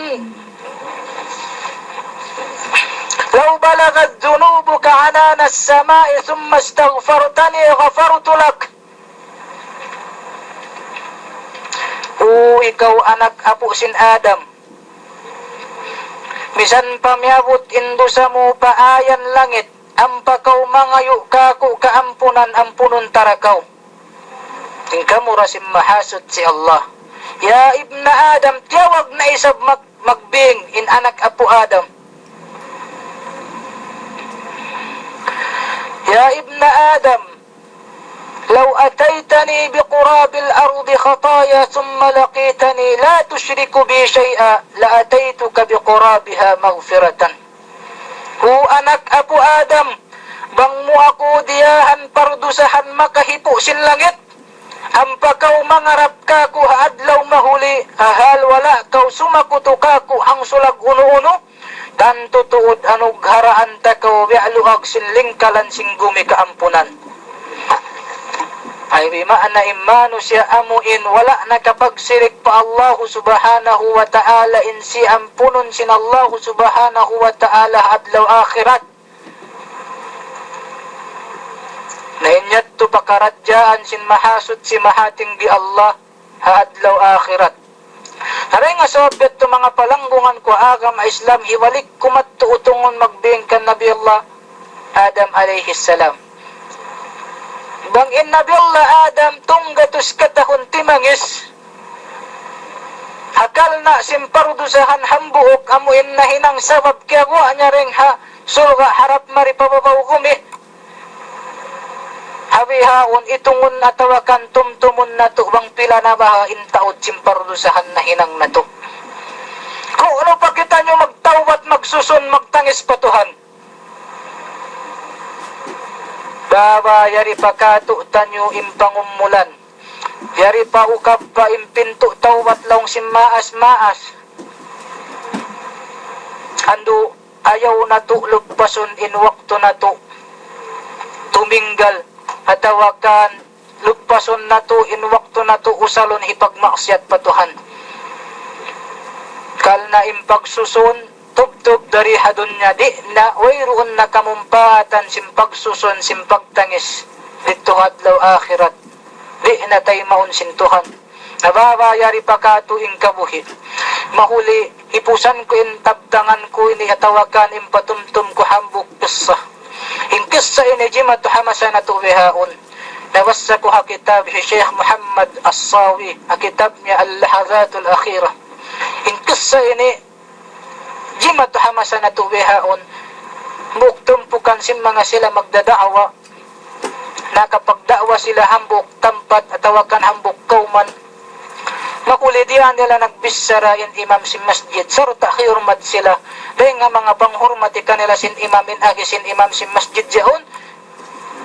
لو بلغت ذنوبك عنان السماء ثم استغفرتني غفرت لك. O ikaw anak apu' sin Adam, misan pa miyabut in dusa mu pa ayan langit, ampa kaw mangayu' kaku' kaampunan, ampunun ta da kaw. In kamura sin Mahasutsi Allah. Ya ibna Adam, tiyawag na isab mag-, magbing in anak apu' Adam. يا ابن آدم، لو أتيتني بقراب الأرض خطايا ثم لقيتني لا تشرك بي شيئا لأتيتك بقرابها مغفرة. O anak apu' Adam, bang mu aku diyahan pardusahan makahipu' sin langit, ampa kaw mangarap kaku' ha adlaw mahuli, ha hal wala' kaw sumakutu kaku' hangsulag unu-unu, tantu tuud anughara'an ta kaw biya' luag sin lingkalan sin gumi kaampunan. Ay bi ma'na in manusiya' amu in wala' nakapagsirik pa Allahu Subhanahu wa Ta'ala in siya ampunun sin Allahu Subhanahu wa Ta'ala ha adlaw akhirat. Na in yadtu pakaradjaan sin Mahasutsi Mahatinggi Allah ha adlaw akhirat. Na dayn ha sabab yadtu manga palanggungan ku agama Islam, hibalik ku mattu utungun magbing kan Nabi Allah Adam alayhis salam. Bang in Nabi Allah Adam tunggatus katahun timangis, ha kalna' sin pardusahan hambuuk amu in nahinang sabab kiyaguwa' niya dayn ha surga' harap mari pa babaw gumi. Ha bihaun itungun atawa kan tumtumun natu' bang pila na baha' in taud sin pardusahan nahinang natu'. Ku'nu pa kitaniyu magtawbat, magsusun, magtangis pa Tuhan. Baba yari pa katu'taniyu in pangumulan. Yari pa ukab pa in pintu' tawbat laung sin maas-maas. Andu' ayaw natu' luppasun in waktu natu' tuminggal atawa kan luppasun natu' in waktu natu' usalun hipagmaksiyat pa Tuhan. Kalna' in pagsusun, tubtub dari ha dunya, di' na, wayruun na kamumpaatan sin pagsusun, sin pagtangis didtu ha adlaw akhirat. Di' na taymaun sin Tuhan. Na baba yari pa katu' in kabuhi'. Mahuli hipusan ku in tabtangan ku ini atawa kan in patumtum ku hambuuk kissa. In kissa ini jimatu ha masa natu' bihaun. Nabassa ku ha kitab hi Sheikh Muhammad As-Sawi, ha kitab niya Al-Lahazatul Akhirah. In kissa ini jimatu ha masa natu' bihaun, hambuuk tumpukan sin manga sila magdada'wa, nakapagda'wa sila hambuuk tampat atawa kan hambuuk kawman. Makuli diyan nila nagbissara in imam sin masjid, sarta' hiyurmat sila, dayn ha manga panghurmati kanila sin imam, in agi sin imam sin masjid yaun,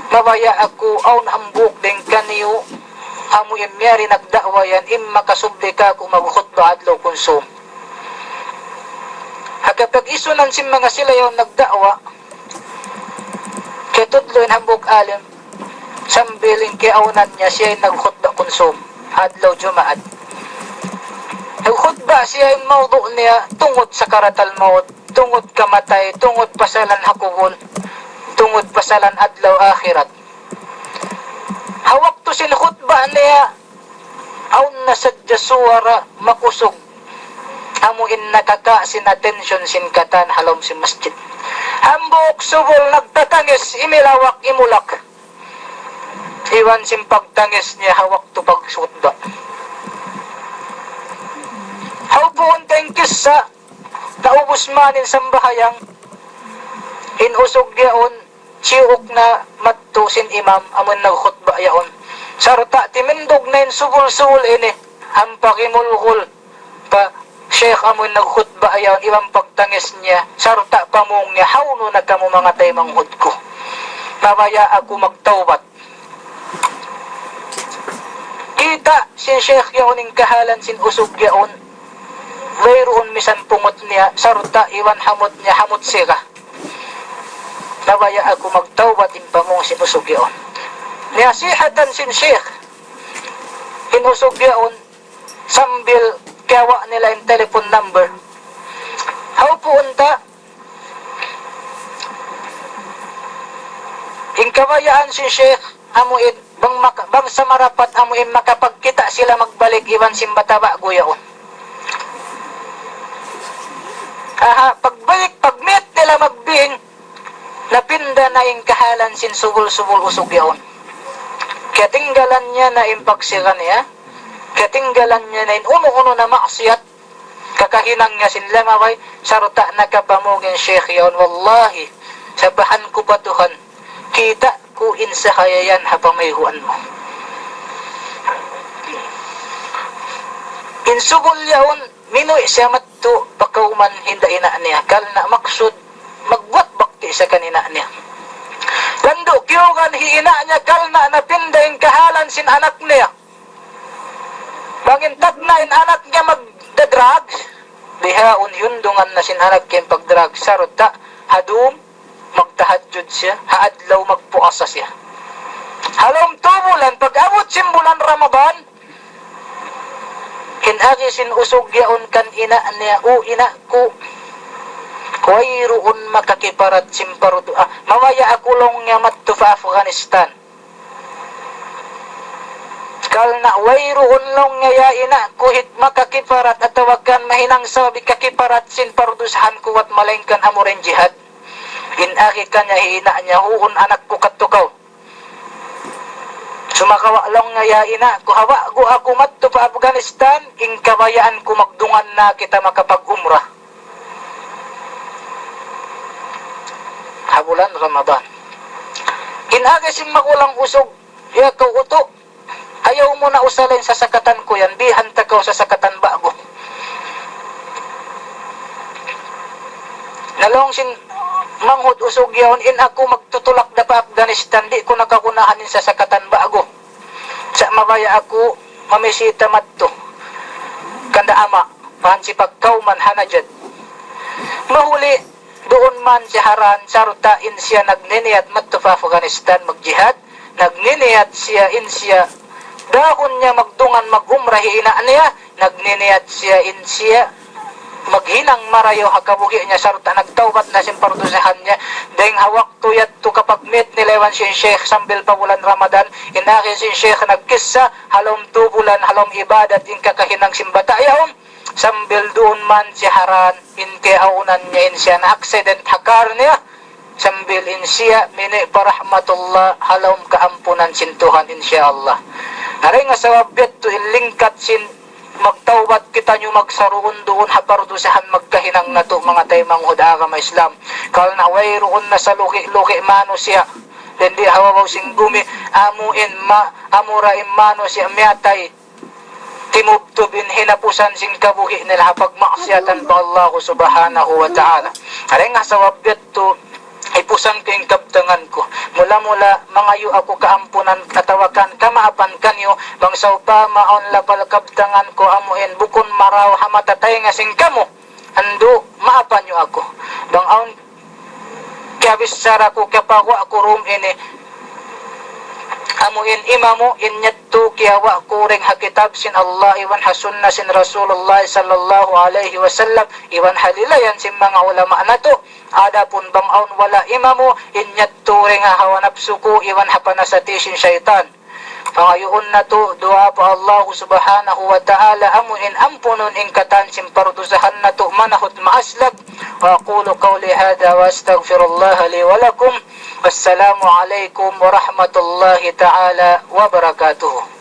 Mabaya' aku awn hambuuk dayn kaniyu, amu in miyari nagda'wa yan, in makasubli kaku' magkhutba adlaw kunsum. Ha kapag-isunan sin manga sila yaun nagda'wa, kiyatudlu' in hambuuk alim, sambil in kiyaunan niya siya in nagkhutba kunsum, adlaw Juma'at. Nagkhutba siya in mawdu' niya tungud sakaratal mawt, tungud kamatay, tungud pasalan ha kubul, tungud pasalan adlaw ahirat. Ha waktu sin khutba niya, awn na sadja suwara makusug. Amu in nakaka' sin atensyon sin katan ha lawm sin masjid. Hambuuk subul nagtatangis, imilawak, imulak. Iban sin pagtangis niya ha waktu pagkhutba. Hawpu' unta in kissa, naubus man in sambahayang, in usug yaun, siyu'uk na mattu sin imam amun nagkhutba yaun. Sarta' timindug na in subul-subul ini, ampa gimulgul pa sheikh amun nagkhutba yaun, iban pagtangis niya, sarta' pamung niya, "Hawnu na kamu manga taymanghud ku? Mabaya' aku magtawbat." Kita' sin sheikh yaun in kahalan sin usug yaun, wayruun misan pungut niya, sarta' iban hamut niya, hamut siga. "Mabaya' aku magtawbat," in pamung sin usug yaun. Niyasihatan sin sheikh in usug yaun, sambil kiyawa' nila in telephone number. Hawpu' unta, in kabayaan sin sheikh, amu in, bang maka-, bang sa marapat amu in makapagkita' sila magbalik iban sin bata' ba'gu yaun. Aha, pagbalik, pagmit nila magbing, napinda na in kahalan sin subul-subul usug yaun. Katinggalan niya na in pagsiga niya, katinggalan niya na in unu-unu na maksiyat, kakahinang niya sin lamaway, sarta' nakapamung in sheikh yaun, "Wallahi, sapahan ku pa Tuhan, kita' ku in sahaya yan ha pamayhu'an mu." In subul yaun, minuwi' siya mattu pakawman hinda ina' niya, kalna' maksud magbuwat bakti' siya kan ina' niya. Landu' kiyugan hi ina' niya, kalna' napinda in kahalan sin anak niya. Bang in tagna' in anak niya magda-drugs, bihaun hiyundungan na sin anak niya in pag-drugs, sarta' ha dum magtahajjud siya, ha adlaw magpuasa siya. Ha lawm tu bulan, pag-abut sin bulan Ramadan, in agi sin usug yaun kan ina' niya, "O ina' ku, wayruun makakiparat sin pardu, ah, mabaya' aku laung niya mattu pa Afghanistan. Kalna' wayruun laung niya ya ina' ku hit makakiparat atawa kan mahinang sabab kakiparat sin pardusahan ku wat malaingkan amu ra in jihad." In agi kaniya hi ina' niya, "Huun anak ku, kadtu kaw. Sumagawa' laung niya ya ina' ku, ha ba'gu aku mattu pa Afghanistan, in kabayaan ku magdungan na kita makapag-umrah ha bulan Ramadan." In agi sin magulang usug, "Ya kaw utu', ayaw mu na usalen sasakatan ku yan, bihan ta kaw sasakatan ba'gu." Na laung sin manghud usug yaun, "In aku magtutulak da pa Afghanistan, di' ku na kagunahan in sasakatan ba'gu. Sa' mabaya' aku mamisita mattu kanda ama', pahan si pagkawman ha Najad." Mahuli duun man siya ha dan, sarta' in siya nagniniyat mattu pa Afghanistan magjihad, nagniniyat siya in siya dahun niya magdungan mag-umrah hi ina' niya, nagniniyat siya in siya maghinang marayaw ha kabuhi' niya, sarta' nagtawbat na sin pardusahan niya. Dayng ha waktu yadtu kapagmit nila iban sin sheikh sambil pa bulan Ramadan, in agi sin sheikh nagkissa, ha lawm tu bulan, ha lawm ibadat in kakahinang sin bata' yaun, sambil duun man siya ha dan, in kiyaunan niya in siya na-accident ha kar niya, sambil in siya minuwi' pa rahmatullah ha lawm kaampunan sin Tuhan, insya Allah. Na dayng ha sabab yadtu in lingkat sin magtawbat kitaniyu magsaruun-duun ha pardusahan magkahinang natu' manga taymanghud agama Islam. Kalna' wayruun na salugi'-lugi' manusiya' dindi ha babaw sin gumi, amu in ma-, amu ra in manusiya' miyatay timubtub in hinapusan sin kabuhi' nila ha pagmaksiyatan pa Allahu Subhanahu wa Ta'ala. Dayng ha sabab yadtu, pusan ku in kabtangan ku. Mula-mula mangayu' aku kaampunan atawa kan kamaapan kaniyu, bang sawpama awn lapal kabtangan ku amu in bukun maraw ha mata taynga sin kamu, andu' maapan niyu aku. Bang awn kiyabissara ku, kiyapaguwa' ku dum ini, amu in imamu, in yadtu kiyawa' ku dayng ha kitab sin Allah iban ha sunna sin Rasulullah sallallahu alayhi wasallam, iban ha lilayan sin manga ulama' natu'. Adapun bang awn wala' imamu, in yadtu dayng ha hawa napsu ku iban ha panasati sin saytan. Pangayuun natu' duwaa pa Allahu Subhanahu wa Ta'ala amu in ampunun in katan sin pardusahan natu' manahut maaslab. وأقول قولي هذا وأستغفر الله لي ولكم. والسلام عليكم ورحمة الله تعالى وبركاته.